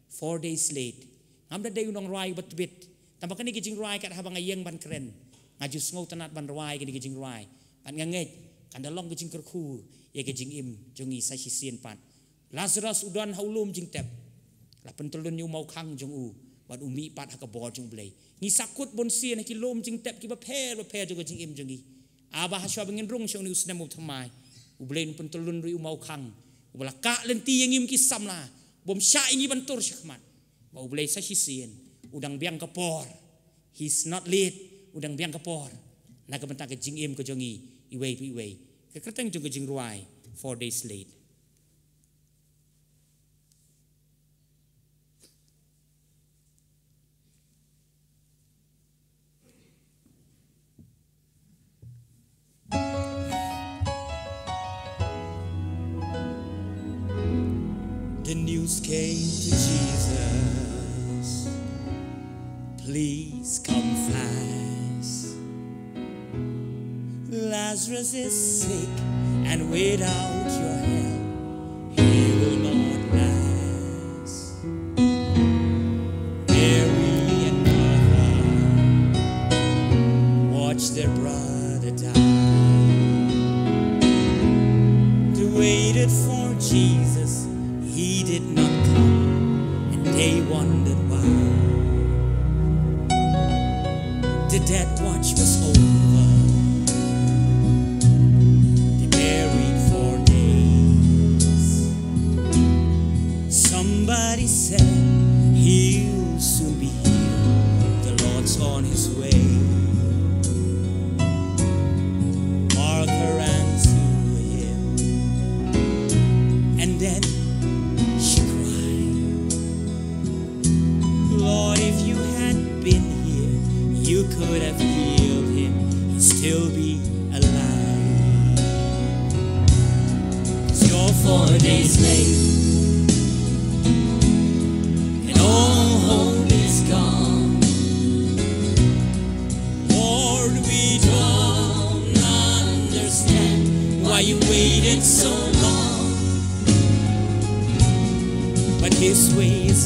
Four Days Late. Ngam da dei u nongrwai uba tbit. Tang ba kane ka jingrwai kat haba nga ïeng ban kren, nga ju sngewtynnat ban rwai kane ka jingrwai. Bad nga ngeit kan da long ka jingkyrkhu ïa ka jingim jong ngi sa shisien pat. Lazarus u don ha u lum jingtep. La pyntyllun ïa u mawkhang jong u bad u mih pat ha ka bor jong U Blei. Ngi sahkut bun sien ha ki lum jingtep kiba pher ba pher jong ka jingim jong ngi. Haba ha shuwa ba ngin rung sha une u snem uba thymmai, U Blei un pyntyllun ruh ïa u mawkhang uba la kah lynti ïa ngi kum ki samla, bym shah ïa ngi ban tur shakhmat. Ba U Blei sa shisien u dang biang ka por. He's not late. U dang biang ka por na ka bynta ka jingim ka jong ngi iwei pa iwei. Ka kyrteng jong ka jingrwai, Four Days Late. The news came to Jesus, "Please come fast. Lazarus is sick, and without your help, he will not last." Mary and Martha watched their brother die. They waited for Jesus, he did not come, and they wondered why. The death watch was over. They buried for days. Somebody said, "He'll soon be here. The Lord's on his way." Martha ran to him, and then she cried, "Lord, if you had been here, you could have healed him.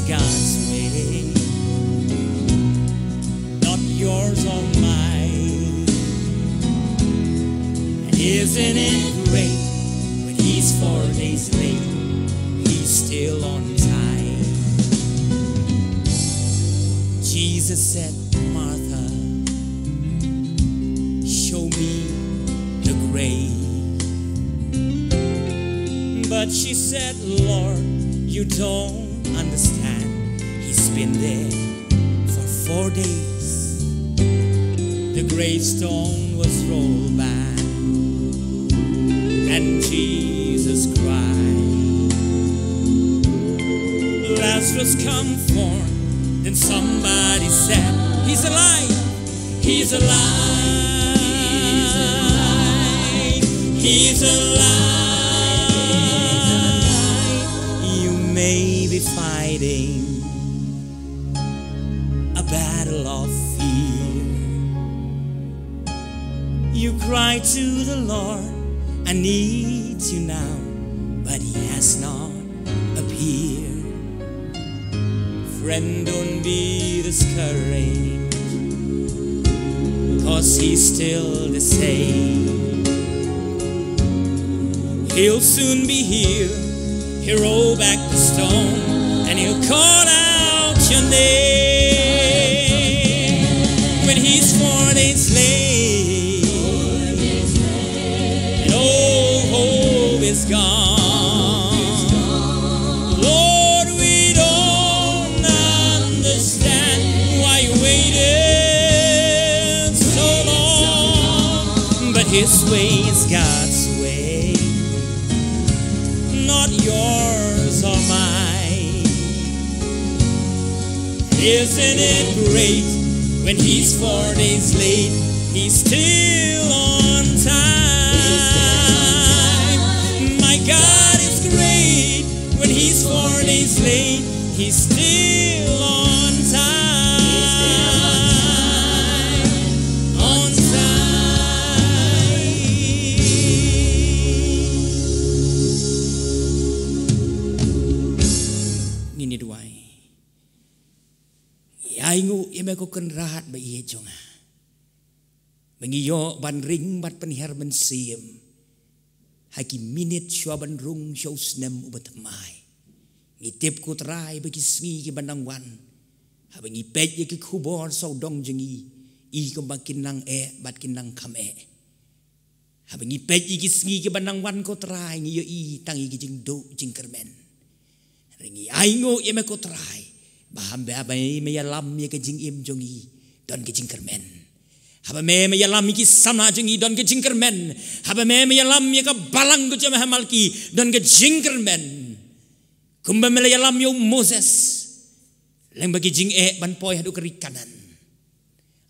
God's way, not yours or mine. And isn't it great when he's four days late, he's still on time? Jesus said, "Martha, show me the grave." But she said, "Lord, you don't understand. He's been there for four days." The gravestone was rolled back, and Jesus cried, "Lazarus, come forth." Then somebody said, "He's alive. He's alive. He's alive." You may be fighting a battle of fear. You cry to the Lord, "I need you now," but he has not appeared. Friend, don't be discouraged, 'cause he's still the same. He'll soon be here. He'll roll back the stone and he'll call out your name. When he's four days late and all hope is gone, Lord, we don't understand why you waited so long. But his way is God's way, not yours or mine. Isn't it great when he's four days late? He's still on time. My God is great when he's four days late. He's still on time. On time. Ngin ïa duwai. Ïa ainguh ïa me ko Kynrad ba ïeit jong nga, ba ngi ïoh ban ring bad pynhiar mynsiem ha ki minit shuwa ban rung sha u snem uba thymmai. Ngi tip ko Trai ba ki sngi kiba nang wan, haba ngi peit ïa ki khubor sawdong jong ngi, i kumba kin nang eh bad kin nang kham eh. Haba ngi peit ïa ki sngi kiba nang wan ko Trai, ngi ïohi tang ïa ki jingduh jingkyrmen. Hynrei ngi ainguh ïa me ko Trai, ba haba me, me ïalam ïa ka jingim jong ngi, don ka jingkyrmen. Haba me, me ïalam ïa ki samla jong ngi, don ka jingkyrmen. Haba me, me ïalam ïa ka balang ka jong me ha Malki, don ka jingkyrmen. Kumba me la ïalam ïa u Moses lyngba ki jingeh ban poi haduh ka ri Kanaan.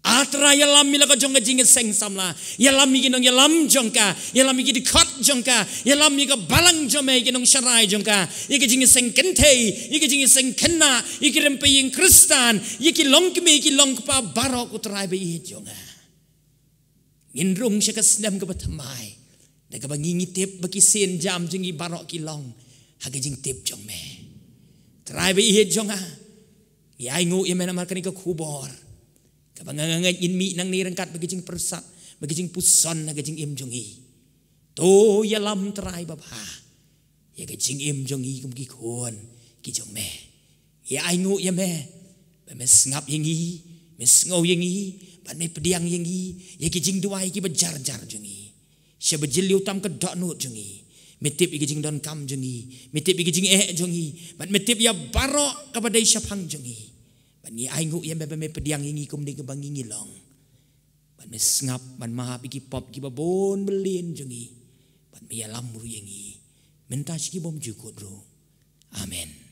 A Trai, ïalam ïa la ka jong ka jingïaseng samla, ïalam ïa ki nongïalam jong ka, ïalam ïa ki dkhot jong ka, ïalam ïa ka balang jong me, ïa ki nongsharai jong ka, ïa ka jingïaseng kynthei, ïa ka jingïaseng khynnah, ïa ki rympei ïing Khristan, ïa ki longkmie, ïa ki longkpa baroh ko Trai ba ïeit jong nga. Ngin rung sha ka snem kaba thymmai, da kaba ngi, ngi tip ba ki sienjam jong ngi baroh ki long ha ka jingtip jong me. Trai ba ïeit jong nga, ngi ainguh ïa me namar kane ka khubor kaba nga, nga ngeit ngin mih nangne ryngkat bad ka jingpyrsad, bad ka jingpuson ha ka jingim jong ngi. To ïalam Trai babha ïa ka jingim jong ngi kum ki khun ki jong me. Ngi ainguh ïa me ba me sngap ïa ngi, me sngew ïa ngi, bad me pdiang ïa ngi ïa ki jingduwai kiba jar jar jong ngi. Shaba jylliew tam ka dohnud jong ngi, me tip ïa ki jingdonkam jong ngi, me tip ïa ki jingeh jong ngi, bad me tip ïa baroh kaba dei shaphang jong ngi. Bad ngi ainguh ïa me ba me pdiang ïa ngi kumne kaba ngi, ngi long. Bad me sngap, bad map ïa ki pop kiba bun byllian jong ngi, bad me ïalam ruh ïa ngi mynta sha ki bymjukut ruh. Amen.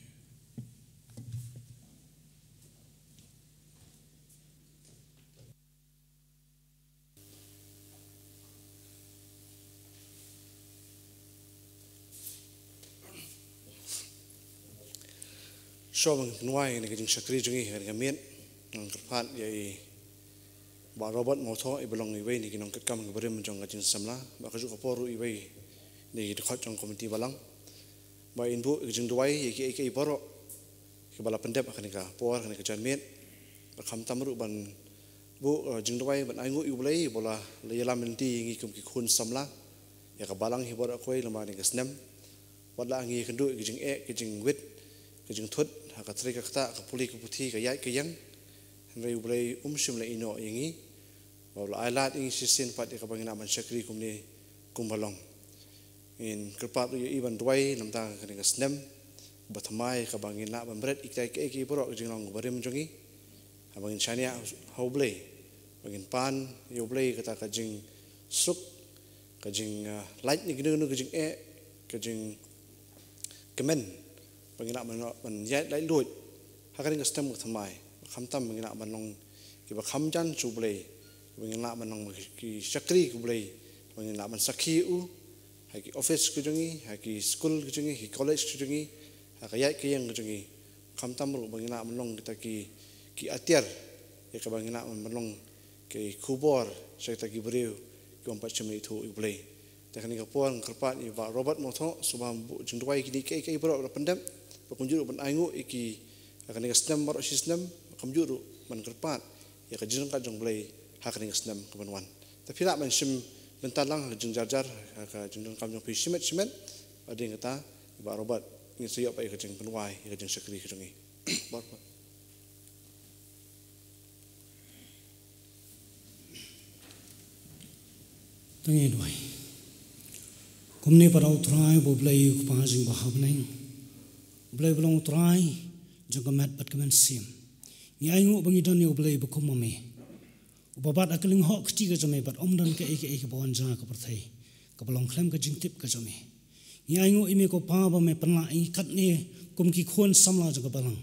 Shuwa ban pynwai ïa ka jingshakri jong ngi ha kane ka miet, ngan kyrpad ïa i Bah Robert Mawthoh, iba long iwei na ki nongkitkam kiba rim jong ka jingsamla, bad kajuh ka por ruh iwei na ki dkhot jong ka komiti balang, ba in buh ïa ka jingduwai ïa kiei kiei baroh kaba la pyndep ha kane ka por, ha kane ka janmiet. Ba khamtam ruh ban buh, eh, jingduwai ban ainguh ïa U Blei, ba la, la ïalam lynti ïa ngi kum ki khun samla. Ïa ka balang hi baroh kawei lem bad kane ka snem. Wat la ngi ïakynduh ïa ka jingeh, ka jingwit, ka jingthut, ha ka trei ka ktah, ka pule ka puthi, ka ïaid ka ïeng. Hynrei U Blei um shym la ïehnoh ïa ngi. Ba la ailad ïa ngi shisien pat ïa kaba ngin nang ban shakri kumne kumba long. Ngin kyrpad ruh ïa i ban duwai na ka bynta kane ka snem ba thymmai, kaba ngin lah ban bret ïa kiei kiei baroh ka jinglong kaba rim jong ngi. Haba ngin shaniah ha U Blei, ba ngin pan ïa U Blei kata ka jingsuk, ka jing, ah, lait na kino kino ka jingeh, ka jingkmen, ba ngin lah ban, ban ïaid laitluid ha kane ka snem ka thymmai. Ba khamtam ba ngin lah ban long kiba kham jan sha U Blei, ba ngin lah ban long ki shakri U Blei, ba ngin lah ban sakhi ïa u ha ki office ka jong ngi, ha ki skul ka jong ngi, ha ki college ka jong ngi, ha ka ïaid ka ïeng ka jong ngi. Khamtam ruh ba ngin lah ban long kita ki, ki atiar ïa kaba ngin lah ban long ki khubor sha kita ki briew ki bym pat shym la ithuh ïa U Blei. Te kane ka por nga kyrpad ïa i Bah Robert Mawthoh, sngewbha buh jingduwai kine kiei kiei baroh la pyndep, ba kumjuh ruh ban ainguh ïa ki ha kane ka snem baroh shi snem, kumjuh ruh ban kyrpad ïa ka jingryngkat jong U Blei ha kane ka snem kaban wan. Te phi lah ban shim bynta lang ha ka jingjarjar, ha ka jingdonkam jong phi shimet shimet. Hadien kata, Bah Robert, ngin sa ïoh pat ïa ka jingpynwai, ïa ka jingshakri ka jong ngi. Bah Robert. To ngin duwai. Kumne pat, ah U Trai, U Blei U Kpa jong ngi uba ha bneng, U Blei uba long U Trai jong ka met bad ka mynsiem, ngi ainguh ba ngi don ïa U Blei uba kum ma me, uba bat ha ka lyngkhuh kti ka jong me bad ym don kaei kaei kaba wan jia ha ka pyrthei kaba long khlem ka jingtip ka jong me. Ngi ainguh ïa me ko Pa ba me pynlah ïa ngi katne kum ki khun samla jong ka balang,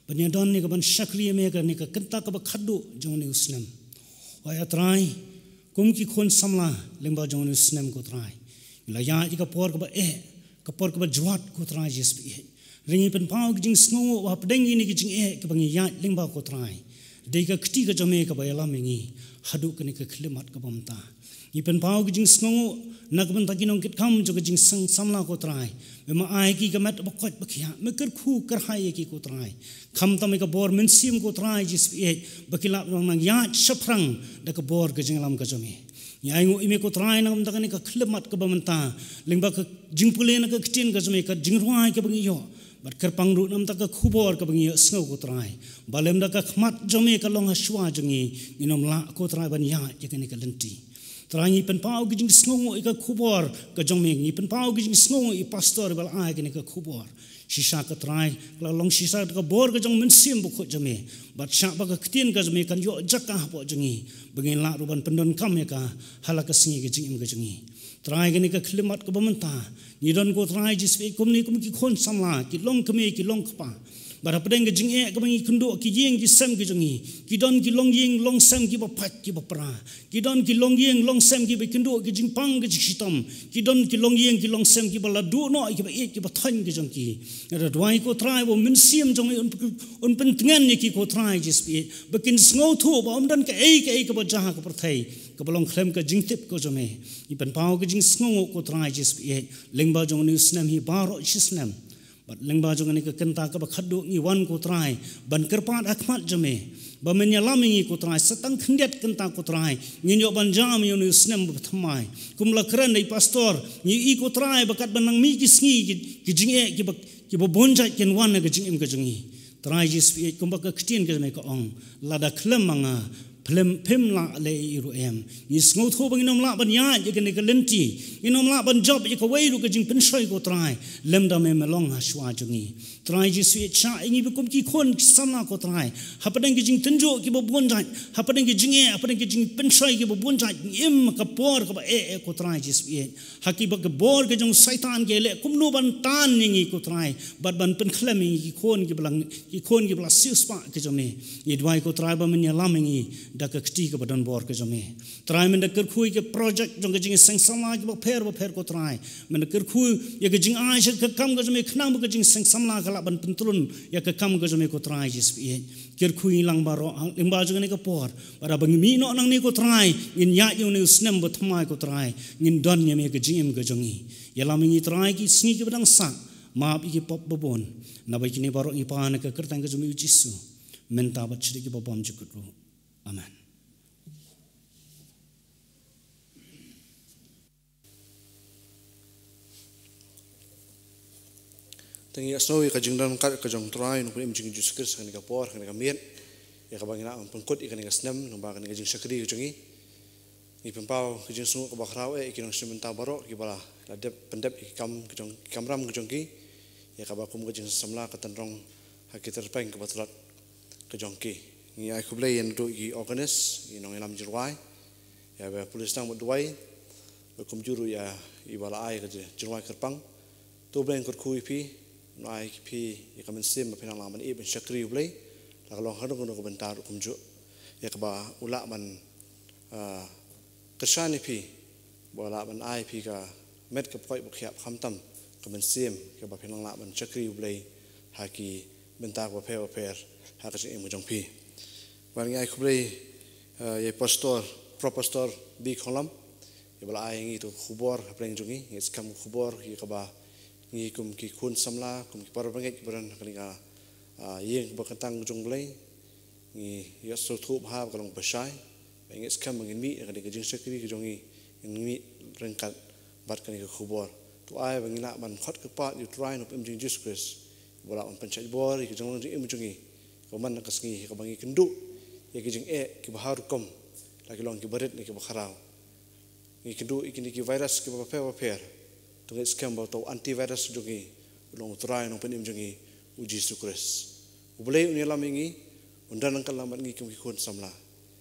ban ïadon ne ka ban shakri ïa me ha kane ka kynta kaba khatduh jong une u snem. Wai ah Trai, kum ki khun samla lyngba jong une u snem ko Trai, ngi la ïaid ïa ka por kaba eh, ka por kaba jwat ko Trai Jisu. Hynrei ngi pynpaw ka jingsngewnguh ba hapdeng kine ki jingeh kiba ngi ïaid lyngba ko Trai, dei ka kti ka jong me kaba ïalam ïa ngi haduh kane ka khyllipmat kaba mynta. Ngi pynpaw ka jingsngewnguh na ka bynta ki nongkitkam jong ka jingseng samla ko Trai. Me ma ai ki ka met ba koit ba khiah, me kyrkhu kyrhai ïa ki ko Trai. Khamtam ïa ka bor mynsiem ko Trai Jisu, ba ki lah ban nang ïaid shaphrang da ka bor ka jingïalam ka jong me. Ngi ainguh ïa me ko Trai na ka bynta kane ka khyllipmat kaba mynta, lyngba ka jingpule na ka ktien ka jong me, ka jingrwai kaba ngi ïoh, bad kyrpang ruh na ka bynta ka khubor kaba ngi ïohsngew ko Trai, ba lymda ka khmat jong me ka long ha shuwa jong ngi, ngin ym lah ko Trai ban ïaid ïa kane ka lynti. Trai ngi pynpaw ka jingsngewnguh ïa ka khubor ka jong me, ngi pynpaw ka jingsngewnguh ïa i pastor ba la ai kane ka khubor. Shisha ko Trai, ka la long shisha da ka bor ka jong mynsiem bakhuid jong me, bad shah ba ka ktien ka jong me kan ïoh jaka hapoh jong ngi, ba ngin lah ruh ban pyndonkam ïa ka ha la ka sngi ka jingim ka jong ngi. Trai kane ka khyllipmat kaba mynta, ngi don ko Trai Jisu kumne kum ki khun samla, ki long kmie ki long kpa. Bad hapdeng ka jingeh kaba ngi kynduh, ki ïing ki sem ki jong ngi, ki don ki longïing longsem kiba pait kiba pra. Ki don ki longïing longsem kiba kynduh ki jingpang ki jingshitom. Ki don ki longïing ki longsem kiba la duh noh ïa kiba ïeit kiba thoiñ ki jong ki. Nga da duwai ko Trai ba u mynsiem jong me un, un pyntngen ïa ki ko Trai Jisu, ba kin sngewthuh ba ym don kaei kaei kaba jia ha ka pyrthei kaba long khlem ka jingtip ka jong me. Ngi pynpaw ka jingsngewnguh ko Trai Jisu lyngba jong une u snem hi baroh shi snem. Bad lyngba jong kane ka kynta kaba khatduh ngi wan ko Trai ban kyrpad ha khmat jong me, ba men ïalam ïa ngi ko Trai, sa tang khyndiat kynta ko Trai ngin ïoh ban jam ïa une u snem ba thymmai. Kum la kren da i pastor, ngi ïohi ko Trai ba katba nang mih ki sngi, ki, ki jingeh kiba, kiba bun jait kin wan ha ka jingim ka jong ngi. Trai Jisu, kumba ka ktien ka jong me ka ong, lada khlem ma nga, phim, phim lah leh ei ei ruh em. Ngi sngewthuh ba ngin ym lah ban ïaid ïa kane ka lynti, ngin ym lah ban jop ïa kawei ruh ka jingpynshoi ko Trai, lymda me me long ha shuwa jong ngi. Trai Jisu, shah ïa ngi ba kum ki khun ki samla ko Trai, hapdeng ki jingtynjuh kiba bun jait, hapdeng ki jingeh, hapdeng ki jingpynshoi kiba bun jait, ngi im ha ka por kaba eh eh ko Trai Jisu. Ha kiba ka bor ka jong Soitan ki leh kumno ban tan ïa ngi ko Trai, bad ban pynkhlem ïa ngi ki khun kiba la, ki khun kiba la siewspah ki jong me. Ngi duwai ko Trai ba men ïalam ïa ngi da ka kti kaba don bor ka jong me. Trai, men da kyrkhu ïa ki project jong ka jingseng samla kiba pher ba pher ko Trai. Men da kyrkhu ïa ka jingai sha ka kam ka jong me, khnang ba ka jingseng samla ka lah ban pyntrun ïa ka kam ka jong me ko Trai Jisu. Kyrkhu ïa ngi lang baroh lyngba jong kane ka por. Bad haba ngi mih noh nangne ko Trai, ngin ïaid ïa une u snem ba thymmai ko Trai, ngin don ïa me ha ka jingim ka jong ngi. Ïalam ïa ngi Trai ki sngi kiba dang sah, Map ïa ki pop babun, naba kine baroh ngi pan ha ka kyrteng ka jong u Jisu, mynta bad sha ki babun jukut ruh. Amen. Te ngi ïa sngew ïa ka jingdon kat ka jong u Trai Nongpynim jong ngi Jisu Khrist ha kane ka por, ha kane ka miet. Ïa kaba ngi la pynkut ïa kane ka snem, lyngba kane ka jingshakri ka jong ngi. Ngi pynpaw ka jingsngewnguh kaba khraw eh ïa ki nongshim bynta baroh kiba la dep pyndep ïa ki kam ka jong, ki kamram ka jong ki. Ïa kaba kum ka jingsamla ka tynrong ha ki tyrpeng kaba tlot ka jong ki. Ngi ai khublei ïa naduh ïa ki organist, ïa nongïalam jingrwai, ïa ba police nang ba duwai, ba kumjuh ruh ïa i ba la ai ka ji-, jingrwai kyrpang. To U Blei un kyrkhu ïa phi, un ai ïa phi ïa ka mynsiem ba phin nang lah ban ïeit ban shakri U Blei, la ka long ha kano kano ka bynta ruh kumjuh. Ïa kaba u lah ban, ah, kyrshan ïa phi, ba u lah ban ai ïa phi ka met ka poi ba khiah khamtam, ka mynsiem kaba phin nang lah ban shakri U Blei ha ki bynta bapher bapher ha ka jingim ka jong phi. Bad ngi ai khublei, eh, ïa i pastor, Pro Pastor B. Khonglam, ïa ba la ai ngi ïa ka khubor hapdeng jong ngi, ngi skhem ka khubor ïa kaba ngi kum ki khun samla, kum ki para bangeit kiba don ha kane ka, ah, ïing ba kyntang jong U Blei, ngi ïa sngewthuh bha ba ka long ba shai, ba ngi skhem ba ngin mih ïa kane ka jingshakri ka jong ngi, ngin mih ryngkat bad kane ka khubor. To ai ba ngin lah ban khot kyrpad ïa U Trai Nongpynim jong ngi Jisu Khrist, ba lah ban pynshait bor ïa ka jinglong jingim jong ngi, kaba man la ka sngi kaba ngi kynduh ïa ki jingeh kiba har rukom, la ki long kiba rit ne kiba khraw. Ngi kynduh ïa kine ki virus kiba bapher bapher. To ngi skhem ba uto u antivirus jong ngi u long U Trai Nongpynim jong ngi u Jisu Khrist. U Blei un ïalam ïa ngi, un don ryngkat lang bad ngi kum ki khun samla.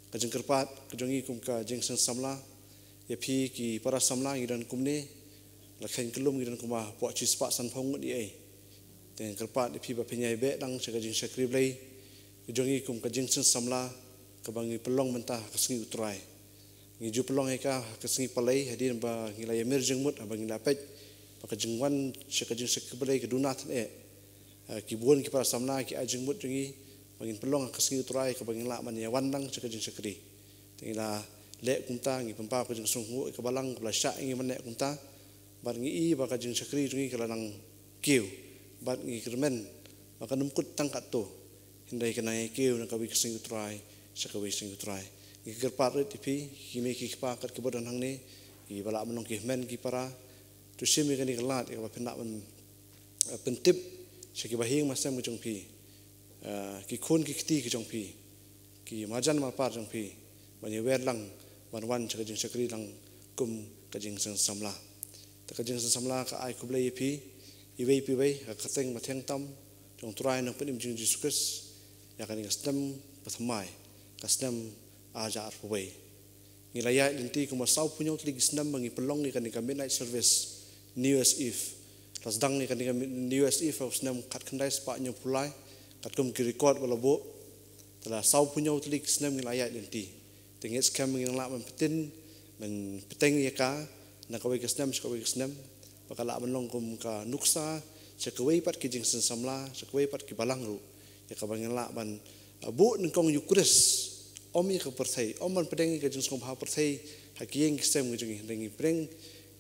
Ka jingkyrpad ka jong ngi kum ka jingseng samla, ïa phi ki para samla ngi don kumne, la kheiñ kyllum ngi don kumba hapoh shispah sanphew ngut ïa ei. Te ngi kyrpad ïa phi ba phin ïai beh lang sha ka jingshakri Blei ka jong ngi kum ka jingseng samla kaba ngi pynlong mynta ha ka sngi U Trai. Ngi ju pynlong ïa ka ha ka sngi Palei, hadien ba ngi la ïamir jingmut, haba ngi la peit ba ka jingwan sha ka jingshakri Blei ka duna than eh. Ah, ki bun ki para samla ki ai jingmut jong ngi ba ngin pynlong ha ka sngi U Trai kaba ngin lah ban ïawan lang sha ka jingshakri. Te ngi la leh kumta, ngi pynpaw ka jingsngewnguh ïa ka balang kaba la shah ïa ngi ban leh kumta. Bad ngi i ba ka jingshakri jong ngi ka la nang kiew, bad ngi kyrmen ba kan ym kut tang katto, hynrei kan nang ïa kiew na kawei ka sngi U Trai sha kawei ka sngi U Trai. Ngi kyrpad rit ïa phi ki mei ki kpa kat kiba don hangne, kiba lah ban long ki hynmen ki para. To shim ïa kane ka lad ïa kaba phin lah ban, eh, pyntip sha ki bahaïing bahasem ka jong phi, eh, ki khun ki kti ka jong phi, ki marjan marpar jong phi, ban ïawer lang ban wan sha ka jingshakri lang kum ka jingseng samla. Te ka jingseng samla ka ai khublei ïa phi iwei pa iwei ha ka kyrteng bathiang tam jong U Trai Nongpynim jong ngi Jisu Khrist, ïa kane ka snem bathymmai, ka snem arhajar arphew wei. Ngi la ïaid lynti kumba sawphew hynñiew tylli ki snem ba ngi pynlong ïa kane ka midnight service, New Year's Eve. La sdang ïa kane ka mid-, New Year's Eve ha u snem khatkhyndai spah hynñiewphew lai, katkum ki record ba la buh. Te la sawphew hynñiew tylli ki snem ngi la ïaid lynti. Te ngi skhem ba ngin lah ban pyntip, ban pyntip ïa ka na kawei ka snem sha kawei ka snem, ba ka lah ban long kum ka nuksa sha kawei pat ki jingseng samla, sha kawei pat ki balang ruh, ïa kaba ngin lah ban, uh, buh nyngkong ïa U Khrist, ym ïa ka pyrthei, ym ban pdiang ïa ka jingsngewbha pyrthei ha ki ïing ki sem ka jong ngi, hynrei ngi pdiang,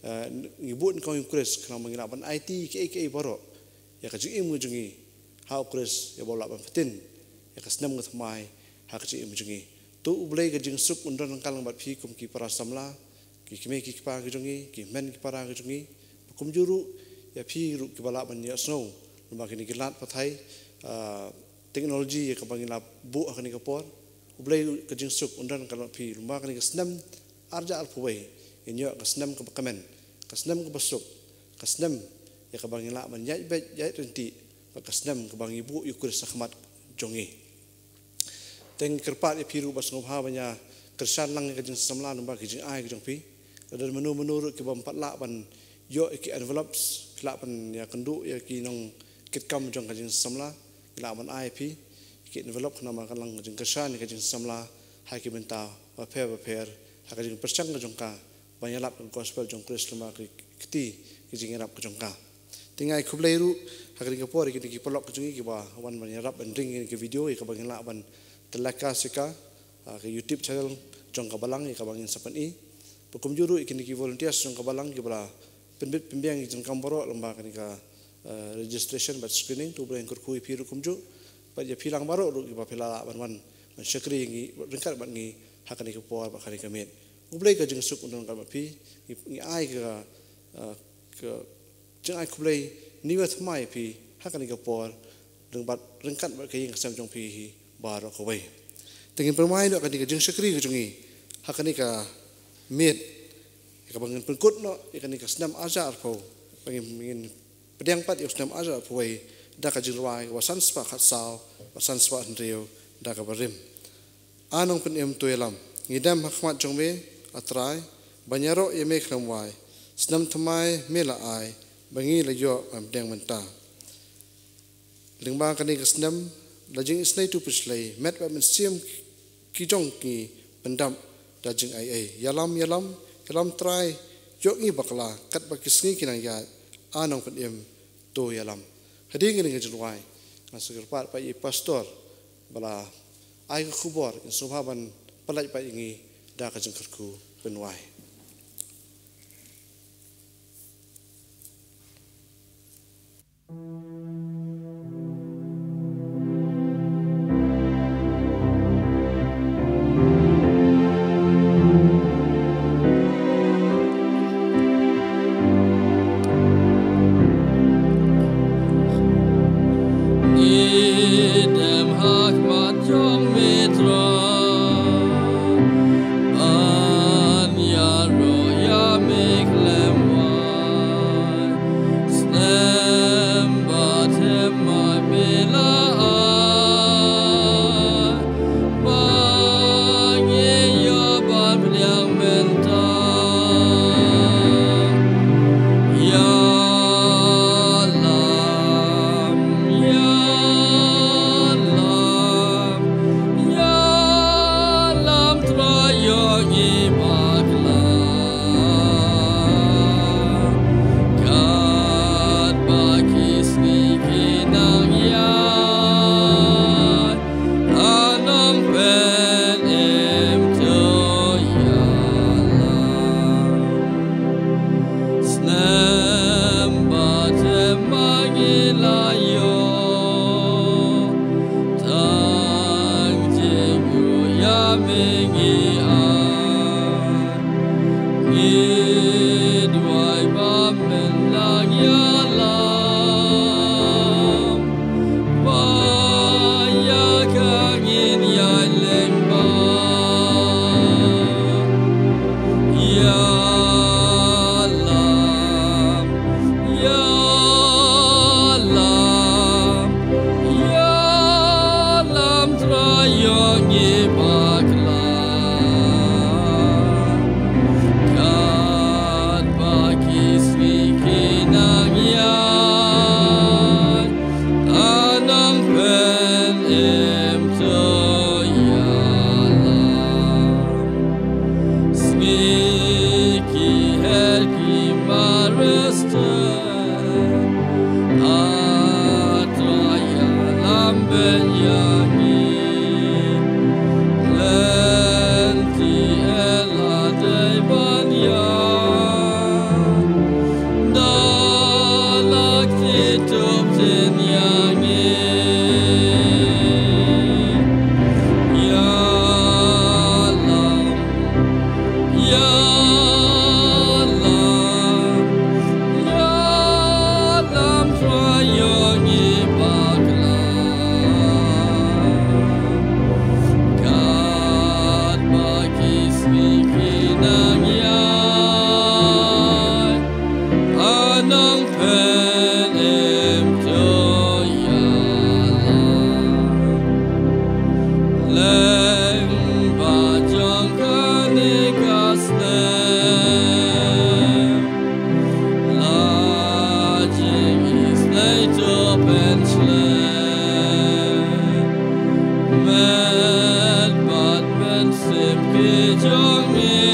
uh, ngi buh nyngkong ïa U Khrist khnang ba ngin lah ban aiti kiei kiei baroh ïa ka jingim ka jong ngi ha U Khrist, ïa ba u lah ban pyntip ïa ka snem ka thymmai ha ka jingim ka jong ngi. To U Blei ka jingsuk un don ryngkat lang bad phi kum ki para samla, ki kmie ki kpa ki jong ngi, ki hynmen ki para ki jong ngi, ba kumjuh ruh ïa phi ruh kiba lah ban ïohsngew lyngba kine ki lad pathai, ah, technology ïa kaba ngi la buh ha kane ka por. U Blei ka jingsuk un don ryngkat lang bad phi lyngba kane ka snem arhajar arphew wei, ngin ïoh ka snem kaba kmen, ka snem kaba suk, ka snem ïa kaba ngi lah ban ïaid beit ïaid ryntih, bad ka snem kaba ngi buh ïa U Khrist ha khmat jong ngi. Te ngi kyrpad ïa phi ruh ba sngewbha ban ïa kyrshan lang ïa ka jingseng samla lyngba ki jingai ka jong phi. Lada don mano mano ruh kiba ym pat lah ban ïoh ïa ki envelopes, phi lah ban ïa kynduh ïa ki nongkitkam jong ka jingseng samla, ki lah ban ai ïa phi ïa ki envelope khnang ba kan long ka jingkyrshan ïa ka jingseng samla ha ki bynta bapher bapher ha ka jingpyrshang ka jong ka ban ïalap ka gospel jong U Khrist lyngba ki kti ki jingïarap ka jong ka. Te ngi ai khublei ruh ha kane ka por ïa kine ki paralok ka jong ngi kiba wan ban ïarap ban ring ïa kane ka video ïa kaba ngin lah ban telecast ïa ka ha ka YouTube channel jong ka balang ïa kaba ngin sa pyni. Ba kumjuh ruh ïa kine ki volunteers jong ka balang kiba la pynbit pynbiang ïa ki jingkam baroh lyngba kane ka eh, registration bad screening. To U Blei un kyrkhu ïa phi ruh kumjuh bad ïa phi lang baroh ruh kiba phi la lah ban wan ban shakri ïa ngi ryngkat bad ngi ha kane ka por bad kane ka miet. U Blei ka jingsuk un don ryngkat bad phi. Ngi, ngi ai ka, eh, ka jingai khublei niwei thymmai ïa phi ha kane ka por ryngkat, ryngkat bad ka ïing ka sem jong phi hi baroh kawei. Te ngin pynmai noh kane ka jingshakri ka jong ngi ha kane ka miet, ïa kaba ngin pynkut noh ïa kane ka snem arhajar arphew, ba ngin, ngin pdiang pat ïa u snem arhajar arphew wei da ka jingrwai kaba san spah khatsaw bad san spah hynriew da kaba rim. A Nongpynim, to ïalam. Ngi dem ha khmat jong me, A Trai, ban ïaroh ïa me khlem wai. Snem thymmai me la ai, ba ngi la ïoh ban pdiang mynta. Lyngba kane ka snem, la jingisynei to pynshlei, met bad mynsiem ki jong ngi pyndap da jingaiei. Ïalam, ïalam, ïalam Trai, ïoh ngi bakla, katba ki sngi ki nang ïaid, A Nongpynim, to ïalam. Hadien kane ka jingrwai, nga sngewkyrpad pat ïa i pastor ba la ai ka khubor, in sngewbha ban pynlait pat ïa ngi da ka jingkyrkhu pynwai. Ngi dem ha khmat jong me Trai, ban ïaroh ïa me khlem wai. Snem bad thymmai me la ai, ba ngi ïoh ban pdiang mynta. Ïalam, ïalam, ïalam Trai, ïoh ngi bakla. Katba ki sngi ki nang ïaid, A Nongpynim, to ïalam. Snem bad thymmai ngi la ïoh, tang jingïoh ïa me ngi ai. Ngi duwai ba men nang ïalam, ba ïa ka ngin ïaid lyngba. Ïalam, ïalam, ïalam Trai, ïoh ngi bakla. Katba ki sngi ki nang ïaid, A Nongpynim, to ïalam. Sngi ki her ki mareh, A Trai, ïalam beit ïa ngi. Lynti e la dei ban ïaid, da la kti tup tin ïa ngi. Ïalam, ïalam, ïalam Trai, ïoh ngi bakla. Katba ki sngi ki nang ïaid, A Nongpynim, to ïalam. Lyngba jong kane ka snem, la jingisynei to pynshlei. Met bad mynsiem ki jong ngi,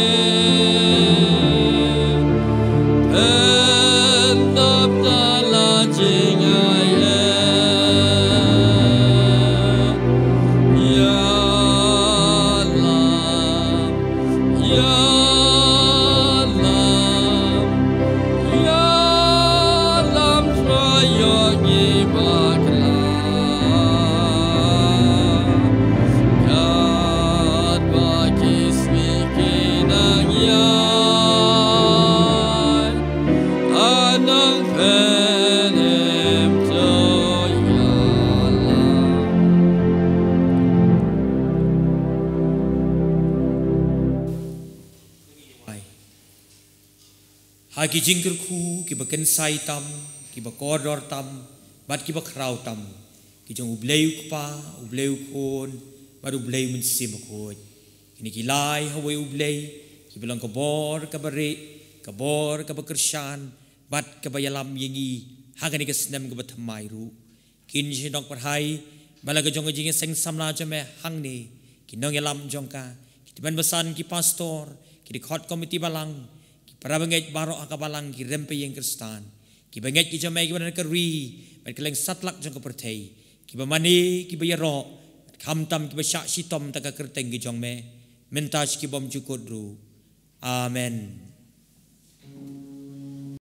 pyndap da la jingaiei. Ïa Ha ki jingkyrkhu kiba kynsai tam, kiba kordor tam, bad kiba khraw tam, ki jong U Blei U Kpa, U Blei U Khun, bad U Blei U Mynsiem Bakhuid. Kine ki lai ha uwei U Blei, kiba long ka bor kaba rieh, ka bor kaba kyrshan, bad kaba ïalam ïa ngi ha kane ka snem kaba thymmai ruh. Kin shu dok pyrhai ba la ka jong ka jingïaseng samla jong me hangne, ki nongïalam jong ka, ki tymmen basan, ki pastor, ki dkhot komiti balang, ki para bangeit baroh ha ka balang, ki rympei ïing Khristan, ki bangeit ki jong me kiba na ka ri bad kylleng satlak jong ka pyrthei, kiba mane, kiba ïaroh, bad khamtam kiba shah shitom da ka kyrteng ki jong me, mynta sha ki bymjukut ruh. Amen.